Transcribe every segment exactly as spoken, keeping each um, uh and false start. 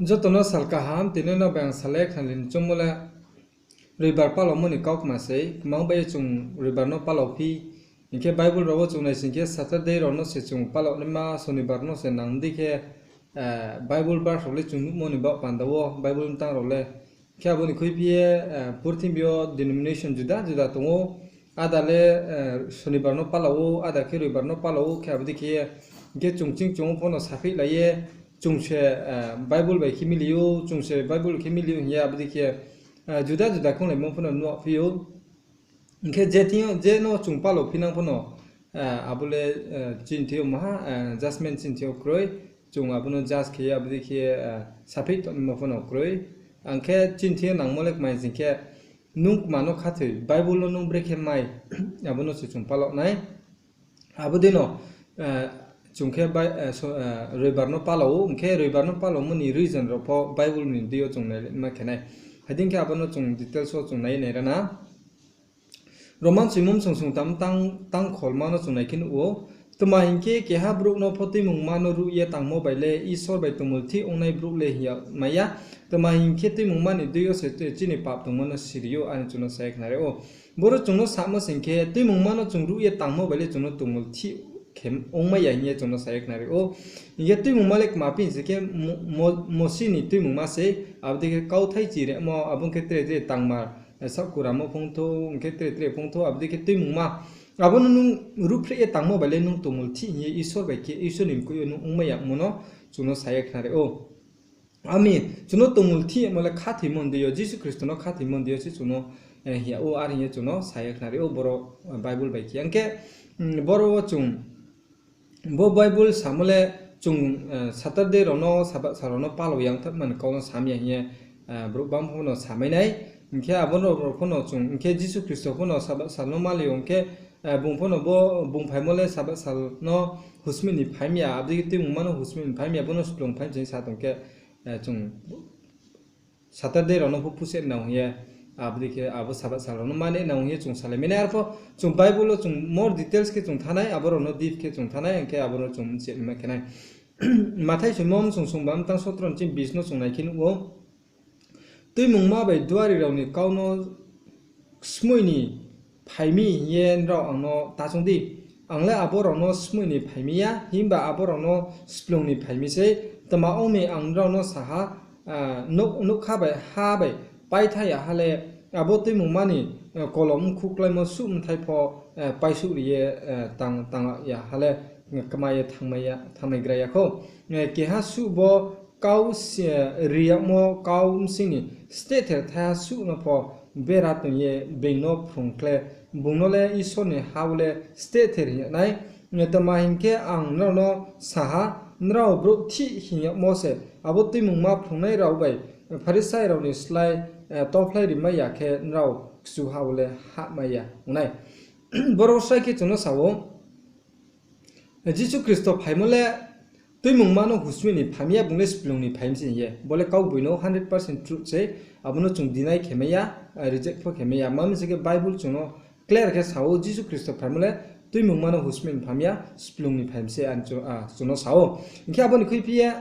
Joto no sal kaham, tini no bai ang salai khnali ni choungmo le Roibar palaomo ni kaukma sei, kmang bai ye chung Roibar no palao phi, hing khe Bible rao wo chung nai sing khe Saturday rao no se chung palao naima, Sonibar no se nang di khe, Bible verse rao le chung nuhmo ni baoh panda wo Bible mtang rao le. Khe abo ni khuiphi ye, purthimbi yo denomination juda juda tong ou, áda le Sonibar no palao ou, áda khe Roibar no palao ou, khe abo dei khe ye, hing khe chung ching chung pho no saphihlai ye, chung se Bible bai khe mili ou, chung se Bible khe mili ou hing ye abo dei khe juda juda khonglaimo pho no nuh phi ou. Hing khe je thing yo je no chung palao phinang pho no, abo le chini thing yo maha judgment chini thing yo kroi, chung abo no judge khe ye abo dei khe ye saphi tongmo pho no kroi. Ang khe chini thing yo nangmo le kmai sing khe, nung kma no khathoi, Bible no nung brekhe mai, abo no se chung palao nai. Abo dei no chung khe Roibar no palao ou, hing khe Roibar no palaomo ni reason rao pho Bible ni deing yo chung nai ma khe nai. Hai dei khe abo no chung details wo chung nai nai ra na. Roman soimung song song tam tang, tang kholma no chung nai khe nuh ou. Tma hing khe, keha brouh no pho tuimungma no ruh ye tangmo bai le Isor bai tongmulthih ongnai brouh le hing ya mai ya. Tma hing khe, tuimungma ni deing yo se chini pap tongmo no siri ou, are chung no sa ye khnari ou. Boro chung no samo sing khe, tuimungma no chung ruh ye tangmo bai le chung no tongmulthih khe ongmai ya hing ye chung no sa ye khnari ou. Hing khe tuimungma le kma phi hing se khe, Mosi ni tuimungma sei, abo dei khe kauthai chiremo, abo ong khe tre tre tangma, saohkuramo phungthou, ong khe tre tre phungthou, abo dei khe tuimungma. Abo no nung ruhphreh ye tangmo bai le nung tongmulthih hing ye Isor bai khe, Isor ni mkoih yo nung ongmai yagmo no chung no sa ye khnari ou. Ami, chung no tongmulthih yagmo le khathoimo ni deing yo, Jisu Khristo no khathoimo ni deing yo se chung no hing yag ou, are hing ye chung no sa ye khnari ou, boro Bible bai khe. Ang khe, boro wo chung, bo Bible samo le chung Saturday rao no, Sabath sal rao no palao yang thanngma ni kau no sam ya hing ye, brouh bang pho no samai nai. Hing khe abo rao pho no chung, hing khe Jisu Khristo pho no Sabath sal no mali ou, hing khe bung pho no bo, bung phaimo le Sabath sal no husmih ni phaimi ya, abo dei khe tuimungma no husmih ni phaimi ya, bo no splung phaimi se sa tong khe, chung Saturday rao no pho puse nang hing ye, abo dei khe abo Sabath sal rao no mani nang hing ye chung salai mai nai. Arpho chung Bible wo chung more details khe chung thanng nai, abo rao no deep khe chung thanng nai, hing khe abo no chung mchih ma khe nai. Mathai soimung song song ba mtang sotro ni ching bis no chung nai khe nuh ou. Tuimungma bai duari rao ni kau no smoih ni phai mi hing ye nrao ang no ta choung di. Ang le abo rao no smoih ni phai mi ya, himba abo rao no splung ni phai mi sei. Tma ong mi, ang nrao no sa ha, nougkha bai ha bai paitha ya ha le, abo tuimungma ni kolom mkhu kláimo suh bthai pho paisuh ri ye tang ya ha le, kma ye thanngmai gra ya khou. Keha suh bo kau ri yagmo kau bsing ni stehther thaiha suh no pho bera toing ye being no phrung khle, bung no le Isor ni ha wo le stehther hing yag nai. Tma hing khe, ang nrao no sa ha, nrao brouh thih hing yagmo se abo tuimungma phrungnai rao bai Pharisai rao ni slái tophlai rimai ya khe, nrao kchuha wo le hahmai ya ong nai. Boro srai khe chung no sa ou, Jisu Khristo phaimo le tuimungma no husmih ni phai mi ya, bung le splung ni phai mi se hing ye. Bo le kaugboi no hundred percent truth se, abo no chung deny khe mai ya, reject pho khe mai ya. Tma hing se khe Bible chung no clear khe sa ou, Jisu Khristo phaimo le tuimungma no husmih ni phai mi ya, splung ni phai mi se, chung no sa ou. Hing khe abo ni khuiphi ye,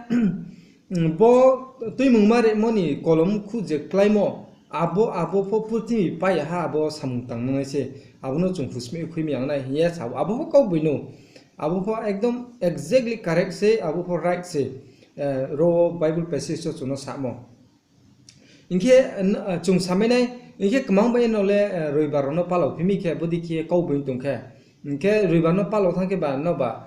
bo tuimungma rimo ni kolom mkhu je kláimo, abo, abo pho purthimbi pai ya ha, abo samung tangnang nai se, abo no chung husmih khui mi yang nai hing ye sa ou. Abo pho kaugboi no, abo pho ekdom exactly correct se, abo pho right se, ro Bible passage wo chung no samo. Hing khe chung samai nai, hing khe kmang bai ye nrao le Roibar rao no palao phi mi khe, bodei khe kaugboi tong khe. Hing khe Roibar no palao thanng khe ba nrao ba,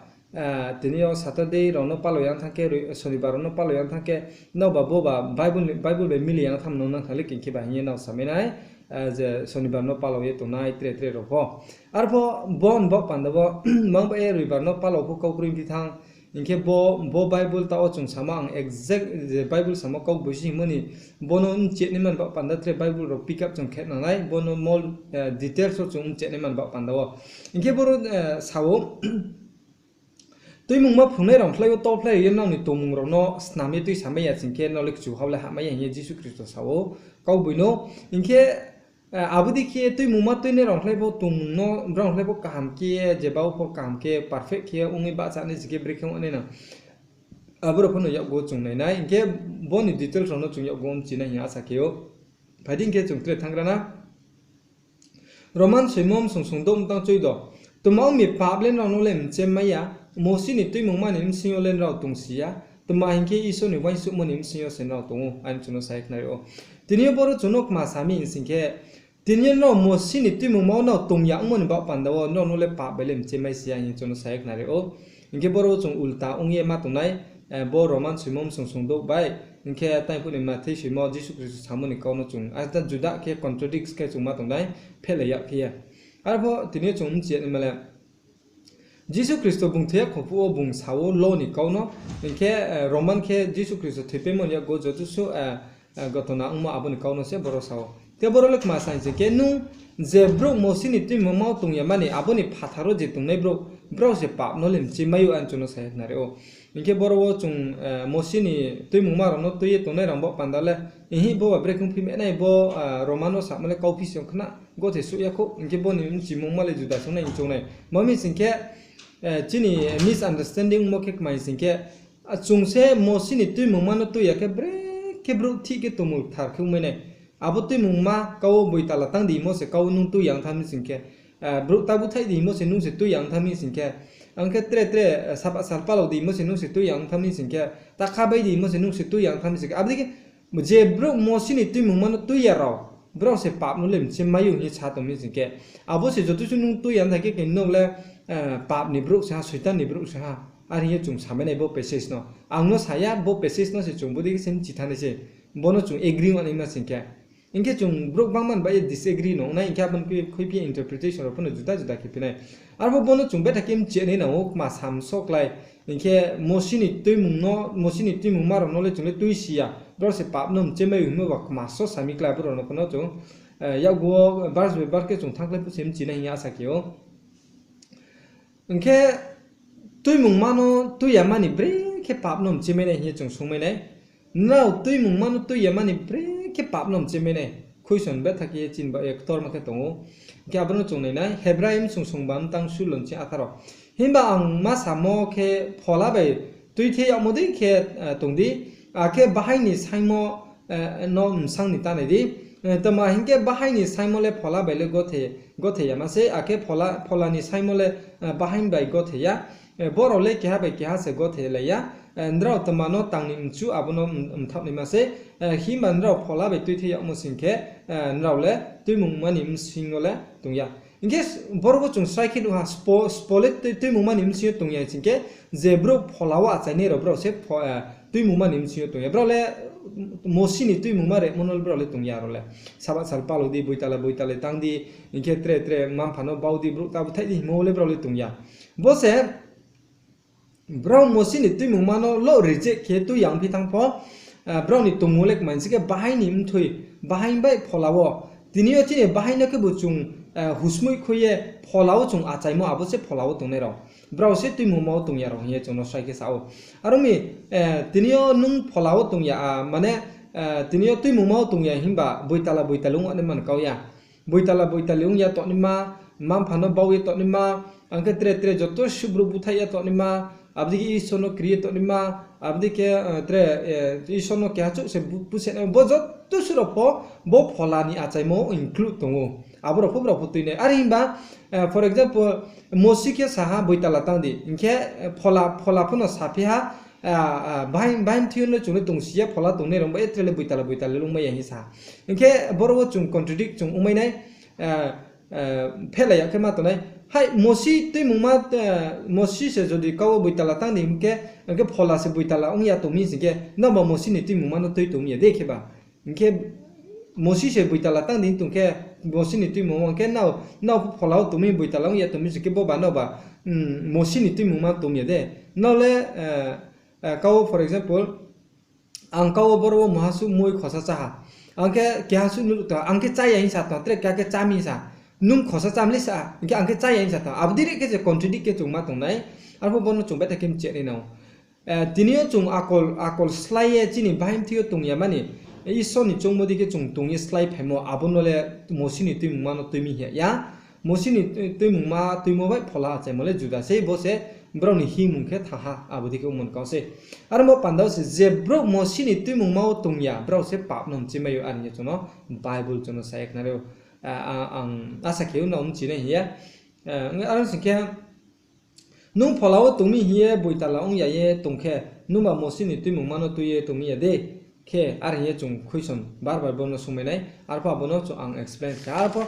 tini yo Saturday rao no palao yang thanng khe, Sonibar rao no palao yang thanng khe, nrao ba bo ba Bible bai mili yang tham no nang thang le khe ba hing ye nrao samai nai, je Sonibar no palao ye tongnai tre tre rao pho. Arpho bo ni baoh panda wo, mang bai ye Roibar no palao pho kau kroi phi thanng, hing khe bo, bo Bible taoh wo chung samo ang exact je Bible samo kaugboi se hingmo ni, bo no mchih naima ni baoh panda tre Bible rao pick up chung khe nang nai, bo no more details wo chung mchih naima ni baoh panda wo. Hing khe boro sa ou, tuimungma phrungnai rao khlai wo tophlai ri ye nrao ni tongmung rao no snam ye tuisamai ya sing khe, nrao le kchuha wo le hahmai ya hing ye Jisu Khristo sa ou, kaugboi no. Hing khe abo dei khe tuimungma tuinai rao khlai pho tongmung no, brao khlai pho kaham khe, jeba wo pho kaham khe, perfect khe ong ye bahcha nai sing khe brekhe ong nai nang. Abo rao pho no yakgu wo chung nai nai, hing khe bo ni details rao no chung yakgu wo mchi nai hing ye asa khe ou. Phai di hing khe chung tre thanng gra na. Roman soimo bsung sung douh mtang chui do. Tma ong mi, pap le nrao no le mchemai ya, Mosi ni tuimungma ni bsing yo le nrao tongsi ya, tma hing khe Isor ni uaingsouhmo ni bsing yo se nrao tong ou, are chung no sa ye khnari ou. Tini yo boro chung no kma sa mi hing sing khe, tini yo nrao Mosi ni tuimungma wo nrao tong ya ongmo ni baoh panda wo nrao no le pap bai le mchemai si ya hing ye chung no sa ye khnari ou. Hing khe boro wo chung ulta ong ye ma tong nai, bo Roman soimo bsung sung douh bai, hing khe taingphuh ni Mathai soimo Jisu Khristo samo ni kau no chung, a, juda khe contradict khe chung ma tong nai, phehlai yag khe ye. Arpho tini yo chung mchi ya naima le, Jisu Khristo bung thoi ya kho phuh wo bung sa ou law ni kau no, hing khe, Roman khe Jisu Khristo thoipaimo ni yakgu joto suh, gotona ongmo abo ni kau no se boro sa ou. Khe boro le kma sa hing sing khe, nung je brouh Mosi ni tuimungma wo tong ya mani, abo ni phathar wo je tongnai brouh, brao se pap no le mchemai ou, are chung no sa ye khnari ou. Hing khe boro wo chung, Mosi ni tuimungma rao no tui ye tongnai rao baoh panda le, ihi bo ba brekhe ongphi mai nai, bo, Roman wo samo le kauphi se ong khna, gothe souh ya khouh, hing khe bo ni mchimungma le juda se ong nai hing choung nai. Ma mi sing khe, chini misunderstanding mo khe kma hing sing khe, chung se Mosi ni tuimungma no tui ya khe brekhe brouh thih khe tongmung kthar khe ongmai nai. Abo tuimungma kau wo boitala tang di hingmo se kau nung tui ya ong thanng mi sing khe, brouh tabu thaih di hingmo se nung se tui ya ong thanng mi sing khe, ang khe tre tre, saba sal palao di hingmo se nung se tui ya ong thanng mi sing khe, takha bai di hingmo se nung se tui ya ong thanng mi sing khe, abo dei khe je brouh Mosi ni tuimungma no tui ya rao, brao se pap no le mchemai ou hing ye sa tong mi sing khe, abo se joto se nung tui ya ong thai khe, khe nung le, pap ni brouh se ha, Soitan ni brouh se ha, are hing ye chung samai nai bo passage no. Ang no sa ya, bo passage no se chung bodei khe se mchi thanng nai se, bo no chung agree ong naima sing khe. Hing khe chung brouh bangma ni baoh ye disagree no ong nai, hing khe abo ni khuiphi interpretation rao pho no juda juda khe phi nai. Arpho bo no chung betha khe mchi nai nang ou, kma sam so klái. Hing khe Mosi ni tuimung no, Mosi ni tuimungma rao no le chung le tuisi ya, brao se pap no mchemai ou hingmo ba kma so sa mi klái, abo rao no pho no chung, yakgu wo verse by verse khe chung thanngkhlai phuh se mchi nai hing ye asa khe ou. Hing khe tuimungma no tui ya mani brekhe pap no mchemai nai hing ye chung sungmai nai. Nrao tuimungma no tui ya mani brekhe pap no mchemai nai. Question betha khe ye chini baoh ye ktorma khe tong ou. Hing khe abo no chung nai nai, Hebrai bsung sungba mtang sulon chi atharo. Himba ang ma samo khe phola bai tuithe yagmo dei khe tong di, akhe bahaing ni saingmo no bsang ni ta nai di. Tma hing khe bahaing ni saingmo le phola bai le gothe, gothe yama sei, akhe phola, phola ni saingmo le bahaing bai gothe ya. Bo rao le keha bai keha se gothe lai ya. Nrao tma no tang ni mchu abo no mthaoh naima sei. Himba nrao phola bai tuithe yagmo sing khe, nrao le tuimungma ni bsing yo le tong ya. Hing khe boro wo chung srai khe nuh ha, spo, spo le tui-, tuimungma ni bsing yo tong ya sing khe, je brouh phola wo achainai rao brao se pho-, tuimungma ni bsing yo tong ya. Brao le Mosi ni tuimungma remo no le brao le tong ya rao le. Saba sal palao di, boitala boitala tang di, hing khe tre tre mma-mpha no bau di, brouh tabu thaih di hingmo le brao le tong ya. Bo se brao Mosi ni tuimungma no lo reject khe tui ya ongphi thanng pho, brao ni tongmung le kma hing sing khe bahaing ni mthoi, bahaing bai phola wo. Tini yo chini bahaing no khebu chung husmoih khui ye phola wo chung achaimo abo se phola wo tongnai rao. Brao se tuimungma wo tong ya rao hing ye chung no srai khe sa ou. Aro mi, tini yo nung phola wo tong ya, mane, tini yo tuimungma wo tong ya himba boitala boitali ong naima ni kau ya. Boitala boitali ong ya tongnaima, mma-mpha no bau ye tongnaima, ang khe tre tre joto subru búthaih ye tongnaima, abo dei khe Isor no kri ye tongnaima, abo dei khe, tre, Isor no keha chouh se bu-, pusehnai, bo joto suh rao pho, bo phola ni achaimo include tong ou. Abo rao pho brao pho tui nai. Are himba, for example, Mosi khe sa ha, boitala tang di. Hing khe, phola, phola pho no saphi ha, bahaing, bahaing thing yo no chung le tongsi ya, phola tongnai rao ba, e tre le boitala boitali ongmai ya hing sa ha. Hing khe boro wo chung contradict chung ongmai nai, phehlai ya khe ma tong nai. Hai, Mosi tuimungma, Mosi se jodi kau wo boitala tang di hing khe, hing khe phola se boitala ong ya tong mi sing khe, nrao ba Mosi ni tuimungma no tui tong mi ya de khe ba. Hing khe Mosi se boitala tang di tong khe, Mosi ni tuimungma ong khe nrao, nrao pho phola wo tong mi boitala ong ya tong mi sing khe bo ba nrao ba, Mosi ni tuimungma tong mi ya de. Nrao le, kau wo, for example, ang kau wo boro wo muha suh moi khosa chá ha. Ang khe keha suh nuh tong, ang khe chá ya hing sa tong, tre keha khe chá mi sa. Nung khosa chá mi le sa, hing khe ang khe chá ya hing sa tong. Abo dei re khe se contradict khe chung ma tong nai. Arpho bo no chung betha khe mchi nai nang ou. Tini yo chung akol, akol slái ye chini bahaing thing yo tong ya mani, Isor ni choungmo dei khe chung tong ye slái phaimo, abo no le Mosi ni tuimungma no tui mi hing ya. Mosi ni tui-, tuimungma tuimo bai phola achaimo le juda sei, bo se brao ni hingmung khe thanng ha, abo dei khe ongmo ni kau se. Aro bo panda wo se je brouh Mosi ni Tuimungma wo tong ya, brao se pap no mchimai ou, are hing ye chung no Bible chung no sa ye khnari ou. Ang asa khe ou nrao mchinai hing ye. Aro sing khe, nung phola wo tong mi hing ye boitala ong ya ye tong khe, nungba Mosi ni Tuimungma no tui ye tong mi ya de? Khe are hing ye chung question bar bar bo no sungmai nai. Arphuh abo no chung ang explain khe. Arphuh,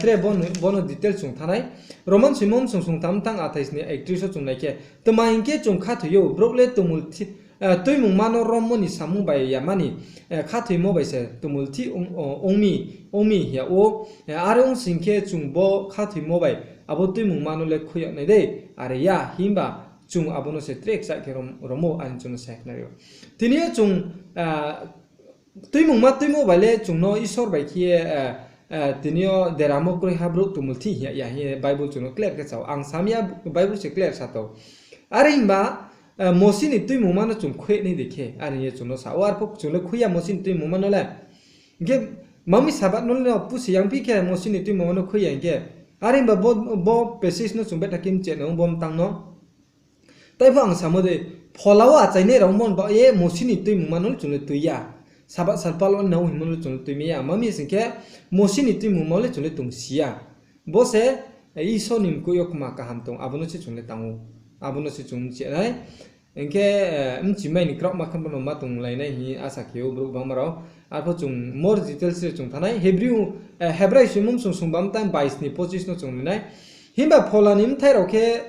tre bo no detail chung thanng nai. Roman soimo bsung sungtham tang athais ni ektrish wo chung nai khe, tma hing khe chung khathoi ou, brouh le tongmul thi-, Tuimungma no rommo ni samung bai yama ni, khathoimo bai se tongmul thih ong mi hing yag ou. Are ong sing khe chung bo khathoimo bai abo Tuimungma no le khui yag nai de? Are ya, himba chung abo no se tre kchaih khe rom-, rom ou, are chung no sa ye khnari ou. Tini yo chung Tuimungma tuimo bai le chung no Isor bai khe ye, tini yo deramo kroiha brouh tongmul thih hing ya hing ye Bible chung no clear khe sa ou. Ang sa mi ya, Bible se clear sa tong. Are himba, Mosi ni Tuimungma no chung khui nai de khe, are hing ye chung no sa ou. Arphuh chung le khui ya Mosi ni Tuimungma no le. Hing khe, ma mi Sabath no le no pusi yangphi khe Mosi ni Tuimungma no khui ya hing khe. Are himba bo, bo passage no chung betha khe mcheh nang ou bo mtang no. Taiphuh ang samo de, phola wo achainai rao mon ba ye Mosi ni Tuimungma no le chung le tui ya. Sabath salpal wo nao hingmo no le chung le tui mi ya. Ma mi sing khe, Mosi ni Tuimungma le chung le tongsi ya. Bo se, Isor ni mkoih yo kma kaham tong, abo no se chung le tang ou. Abo no se chung mchi nai. Hing khe, mchimai ni kraohma khe bo no ma tonglai nai hing asa khe ou brouh bangma rao. Arphuh chung more details se chung thanng nai. Hebrew, Hebrai soimo bsung sungba mtang bais ni pochis no chung nai nai. Himba phola ni bthai rao khe,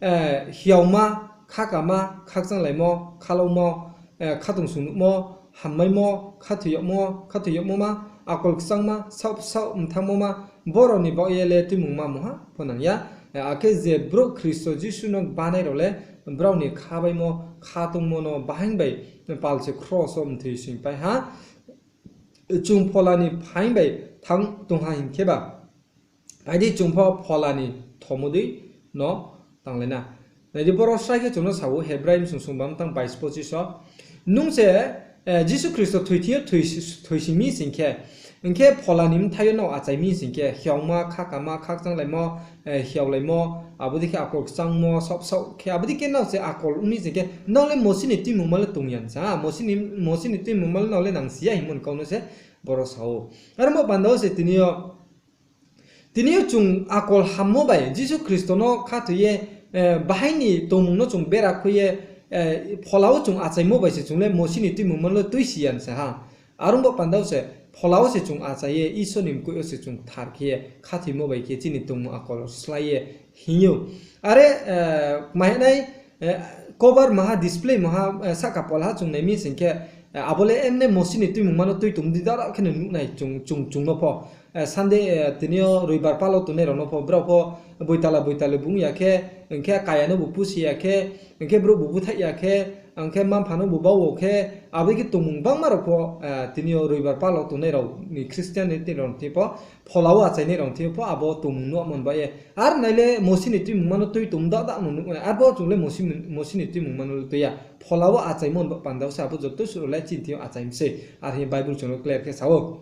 hiaoma, khakama, khakchanglaimo, khalaumo, khatungsung nuhmo, hammaimo, khathoi yagmo, khathoi yagmo ma, akol kchangma, saoh saoh mthanngmo ma, brao ni baoh ye le Tuimungma mungha pho nang ya. Akhe je brouh Khristo Jisu no banai rao le brao ni khabaimo, khatungmo no bahaing bai pal se kros wo mthoi soingpai ha. Chung phola ni phaing bai thanng tong ha hing khe ba, phai di chung pho phola ni thomo dei no tanglai na. Nai di, boro srai khe chung no sa ou, Hebrai bsung sungba mtang bais pochis wo. Nung se, Jisu Khristo thoi thing yo thoi, thoising mi sing khe, hing khe phola ni bthai yo nrao achai mi sing khe, hiaoma, khakama, khakchanglaimo, hiaolaimo, abo dei khe akol kchangmo, saoh saoh khe, abo dei khe nrao se akol ong mi sing khe, nrao le Mosi ni Tuimungma le tong ya sa, Mosi ni, Mosi ni Tuimungma le nrao le nangsi ya hingmo ni kau no se boro sa ou. Aro bo panda wo se tini yo, tini yo chung akol hammo bai Jisu Khristo no khathoi ye, bahaing ni tongmung no chung bera khui ye, phola wo chung achaimo bai se chung le Mosi ni Tuimungma no le tuisi ya sa ha. Are ong bo panda wo se, phola wo se chung achai ye, Isor ni mkoih yo se chung kthar khe ye, khathoimo bai khe chini tongmung akol slái ye hing ou. Are, kma hing nai, cover maha, display maha, sahka pal ha chung nai mi sing khe, abo le emne Mosi ni Tuimungma no tui tong di dara khe no nuh nai chung, chung, chung no pho. Sunday, tini yo roibar pal wo tongnai rao no pho, brao pho boitala boitali bung ya khe, hing khe kaya no bu pusi ya khe, hing khe brouh bu búthaih ya khe, hing khe mma-mpha no bu bau wo khe, abo dei khe tongmung bangma rao pho, tini yo roibar pal wo tongnai rao ni Christian ni tini rao thing pho, phola wo achainai rao thing pho abo tongmung nuhmo ni baoh ye. Ar nai le Mosi ni Tuimungma no tui tong da da no nuh nai, arphuh chung le Mosi ni Tuimungma no le tui ya. Phola wo achaimo ni baoh panda wo se abo joto suh rao le chini thing yo achai mi se. Are hing ye Bible chung no clear khe sa ou.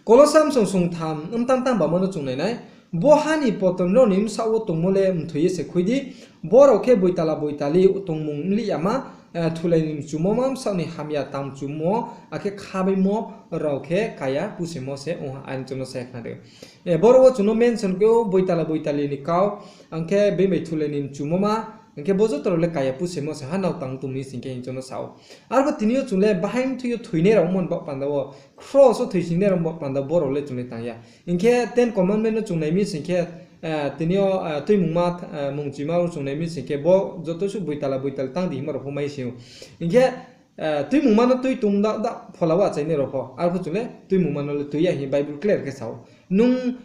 Kolosa bsung sungtham mtang tang bama no chung nai nai. Bo ha ni poton rao ni bsaoh wo tongmo le mthoi ye se khui di. Brao khe boitala boitali tongmung mlih yama, thulai ni mchumo ma, bsaoh ni hamya tang mchumo, akhe khabaimo rao khe kaya puseimo se ong ha, are chung no sa ye khnari ou. Boro wo chung no mention khe ou boitala boitali ni kau, ang khe being bai thulai ni mchumo ma, ang khe bo joto rao le kaya puseimo se ha, nrao tang tong mi sing khe hing chung no sa ou. Arphuh tini yo chung le bahaing mthoi yo thoinai rao ongmo ni baoh panda wo, kros wo thoisingnai rao ongmo ni baoh panda wo brao le chung le tang ya. Hing khe Ten Commandment no chung nai mi sing khe, tini yo, Tuimungma, mungchima wo chung nai mi sing khe, bo joto suh boitala boitali tang di hingma rao pho mai sing ou. Hing khe, Tuimungma no tui tong da da phola wo achainai rao pho, arphuh chung le Tuimungma no le tui ya hing Bible clear khe sa ou. Nung,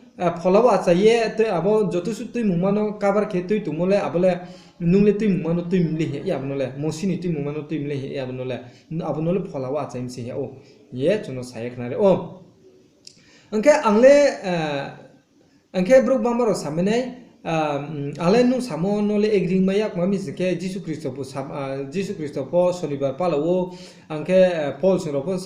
phola wo achai ye, abo joto suh Tuimungma no cover khe tui tongmo le, abo le nung le Tuimungma no tui mlei hing ya, abo no le Mosi ni Tuimungma no tui mlei hing ya, abo no le, abo no le phola wo achai mi se hing ya ou. Ye chung no sa ye khnari ou. Ang khe ang le, ang khe brouh bangma rao samai nai, ang le nung samo no le agree mai ya, kma mi sing khe Jisu Khristo pho, Jisu Khristo pho Sonibar pala wo, ang khe, Paul song rao pho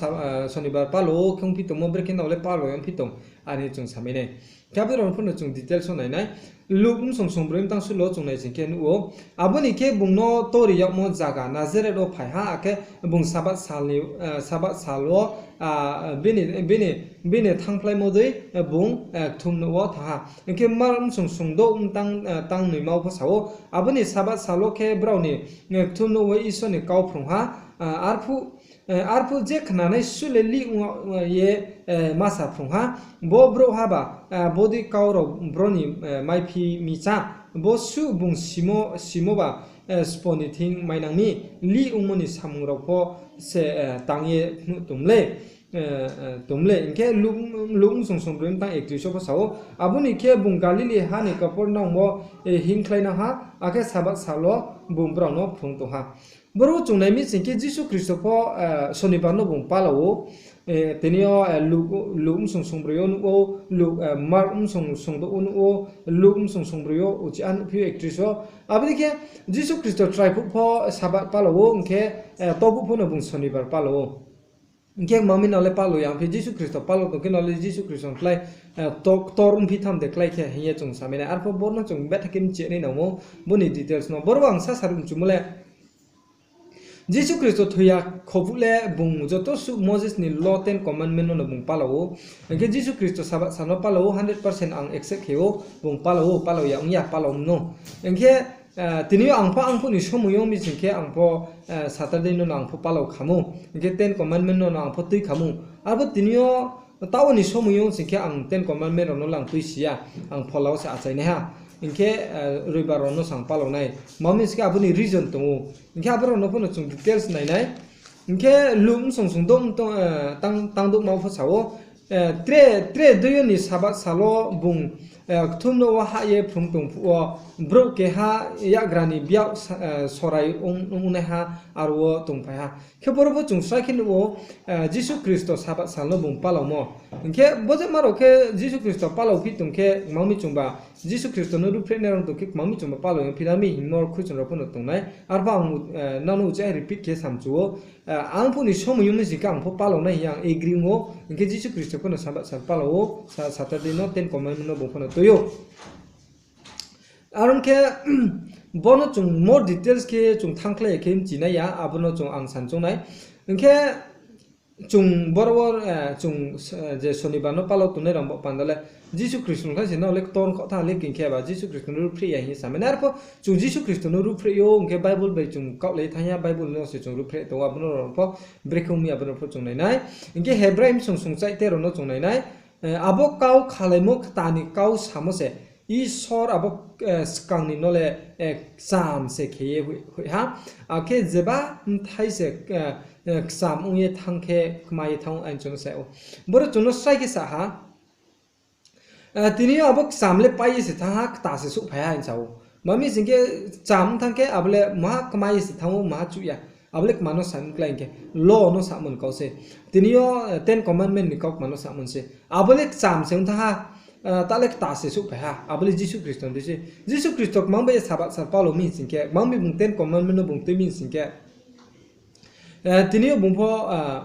Sonibar pala wo khe ongphi tongmo, brekhe nrao le pala wo ongphi tong, are hing chung samai nai. Khe abo rao no pho no chung details wo nai nai. Luk bsong songbroi btang sulo chung nai sing khe nuh ou. Abo ni khe bung no tori yagmo zaga Nazareth wo phai ha, akhe bung Sabath sal ni, eh, Sabath sal wo, ah, bini, bini, bini thanngphlaimo dei, eh, bung, eh, kthumnouh wo thanng ha. Hing khe Mark bsong songdouh btang, eh, tang noima wo pho sa ou, abo ni Sabath sal wo khe brao ni, eh, kthumnouh wo Isor ni kau phrung ha, ah, arphuh, eh, arphuh je khnanai suh le lih ong ye, eh, ma sa phrung ha, bo brouhha ba, eh, bodei kau rao bro ni, eh, maiphi mi chá, bo suh bung simo, simo ba, eh, spo ni thing mainang mi, lih ongmo ni samung rao pho se, eh, tang ye phnuh tong le, eh, eh, tong le. Hing khe Luk, Luk bsong songbroi btang ektrish wo pho sa ou, abo ni khe bung Galili ha ni Kapernaum wo, eh, hinngkhlainang ha, akhe Sabath sal wo bung brao no phrung tong ha. Boro chung nai mi sing khe Jisu Khristo pho, eh, Sonibar no bung pala ou. Eh, tini yo, eh, Luk, Luk bsong songbroi yo nuh ou, Luk, eh, Mark bsong songdouh wo nuh ou, Luk bsong songbroi yo uchih ha nuhphi ou ektrish wo. Abo dei khe Jisu Khristo chrai phuh pho Sabath pala ou, hing khe, eh, tophuh pho no bung Sonibar pala ou. Hing khe kmang mi no le pala ya ong phi, Jisu Khristo pala tong khe no le Jisu Khristo klái, eh, to-, ktor ongphi tham de klái khe hing ye chung samai nai. Arpho boro no chung betha khe mchi nai nang ou, bo ni details no. Boro ang sasa ruh mchumo le, Jisu Khristo thoi ya kho phuh le bung joto suh Moses ni law, Ten Commandment no no bung pala ou. Hing khe Jisu Khristo Sabath sal no pala ou, hundred percent ang accept khe ou, bung pala ou, pala ya ong ya, pala ong no. Hing khe, eh, tini yo ang pho, ang phuh ni somoing yo mi sing khe ang pho, eh, Saturday no no ang pho pala kha mou. Hing khe Ten Commandment no no ang pho tui kha mou. Abo tini yo taoh ni somoing yo sing khe ang Ten Commandment rao no le ang tui si ya, ang phola wo se achai nai ha. Hing khe, eh, Roibar rao no se ang pala nai. Kmang mi sing khe abo ni reason tong ou. Hing khe abo rao no pho no chung details nai nai. Hing khe Luk bsong songdouh tang, eh, tang, tangdouhma wo pho sa ou, eh, tre, tre dei yo ni Sabath sal wo bung, eh, kthumnouh wo hah ye phrung tong phuh wo, brouh keha yakgra ni biag sa-, eh, sorai ong, ongnaiha aro wo tongphai ha. Khe boro pho chung srai khe nuh ou, eh, Jisu Khristo Sabath sal no bung palamo. Hing khe bo je ma rao khe Jisu Khristo pala phi tong khe kmang mi chung ba, Jisu Khristo no ruhphreh nai rao tong khe kmang mi chung ba pala ya phi na mi hingmo khuichung rao pho no tong nai. Arphuh ang, eh, nang no uchih repeat khe samchu ou. Eh, ang phuh ni somoing yo mi sing khe ang pho pala nai hing ye ang agree ong ou. Hing khe Jisu Khristo pho no Sabath sal pala ou, sa-, Saturday no Ten Commandment no bung pho no tui ou. Are ong khe, bo no chung more details khe chung thanngkhlai ya khe mchi nai ya, abo no chung ang san choung nai. Hing khe chung boro wo, eh, chung, eh, je Sonibar no pala tongnai rao bo panda le, Jisu Khristo no khlai se no le ktor khaoh tha le king khe ba Jisu Khristo no ruhphreh ya hing ye samai nai. Arpho chung Jisu Khristo no ruhphreh ou, hing khe Bible bai chung kaohlai thanng ya, Bible no se chung ruhphreh tong ou, abo no rao pho brekhe ong mi abo no pho chung nai nai. Hing khe Hebrai bsong songchaih tero no chung nai nai. Eh, abo kau khalaimo kta ni kau samo se, Isor abo, eh, skang ni no le, eh, kcham se khe ye hoih, hoih ha. Akhe jeba bthai se, eh, eh, kcham ong ye thanng khe kma ye thanng ou, aini chung no sa ou. Boro chung no srai khe sa ha. Eh, tini yo abo kcham le pai ye se thanng ha, kta se souhphai ha hing sa ou. Tma mi sing khe kcham thanng khe abo le maha kma ye se thanng ou, maha chuh ya. Abo le kma no sa mklái hing khe, law no samo ni kau se. Tini yo, eh, Ten Commandment ni kau kma no samo se. Abo le kcham se ong thanng ha, eh, ta le kta se souhphai ha. Abo le Jisu Khristo ni dei se. Jisu Khristo kmang bai ye Sabath sal pala mi sing khe, kmang bai bung Ten Commandment no bung tui mi sing khe, eh, tini yo bung pho, eh,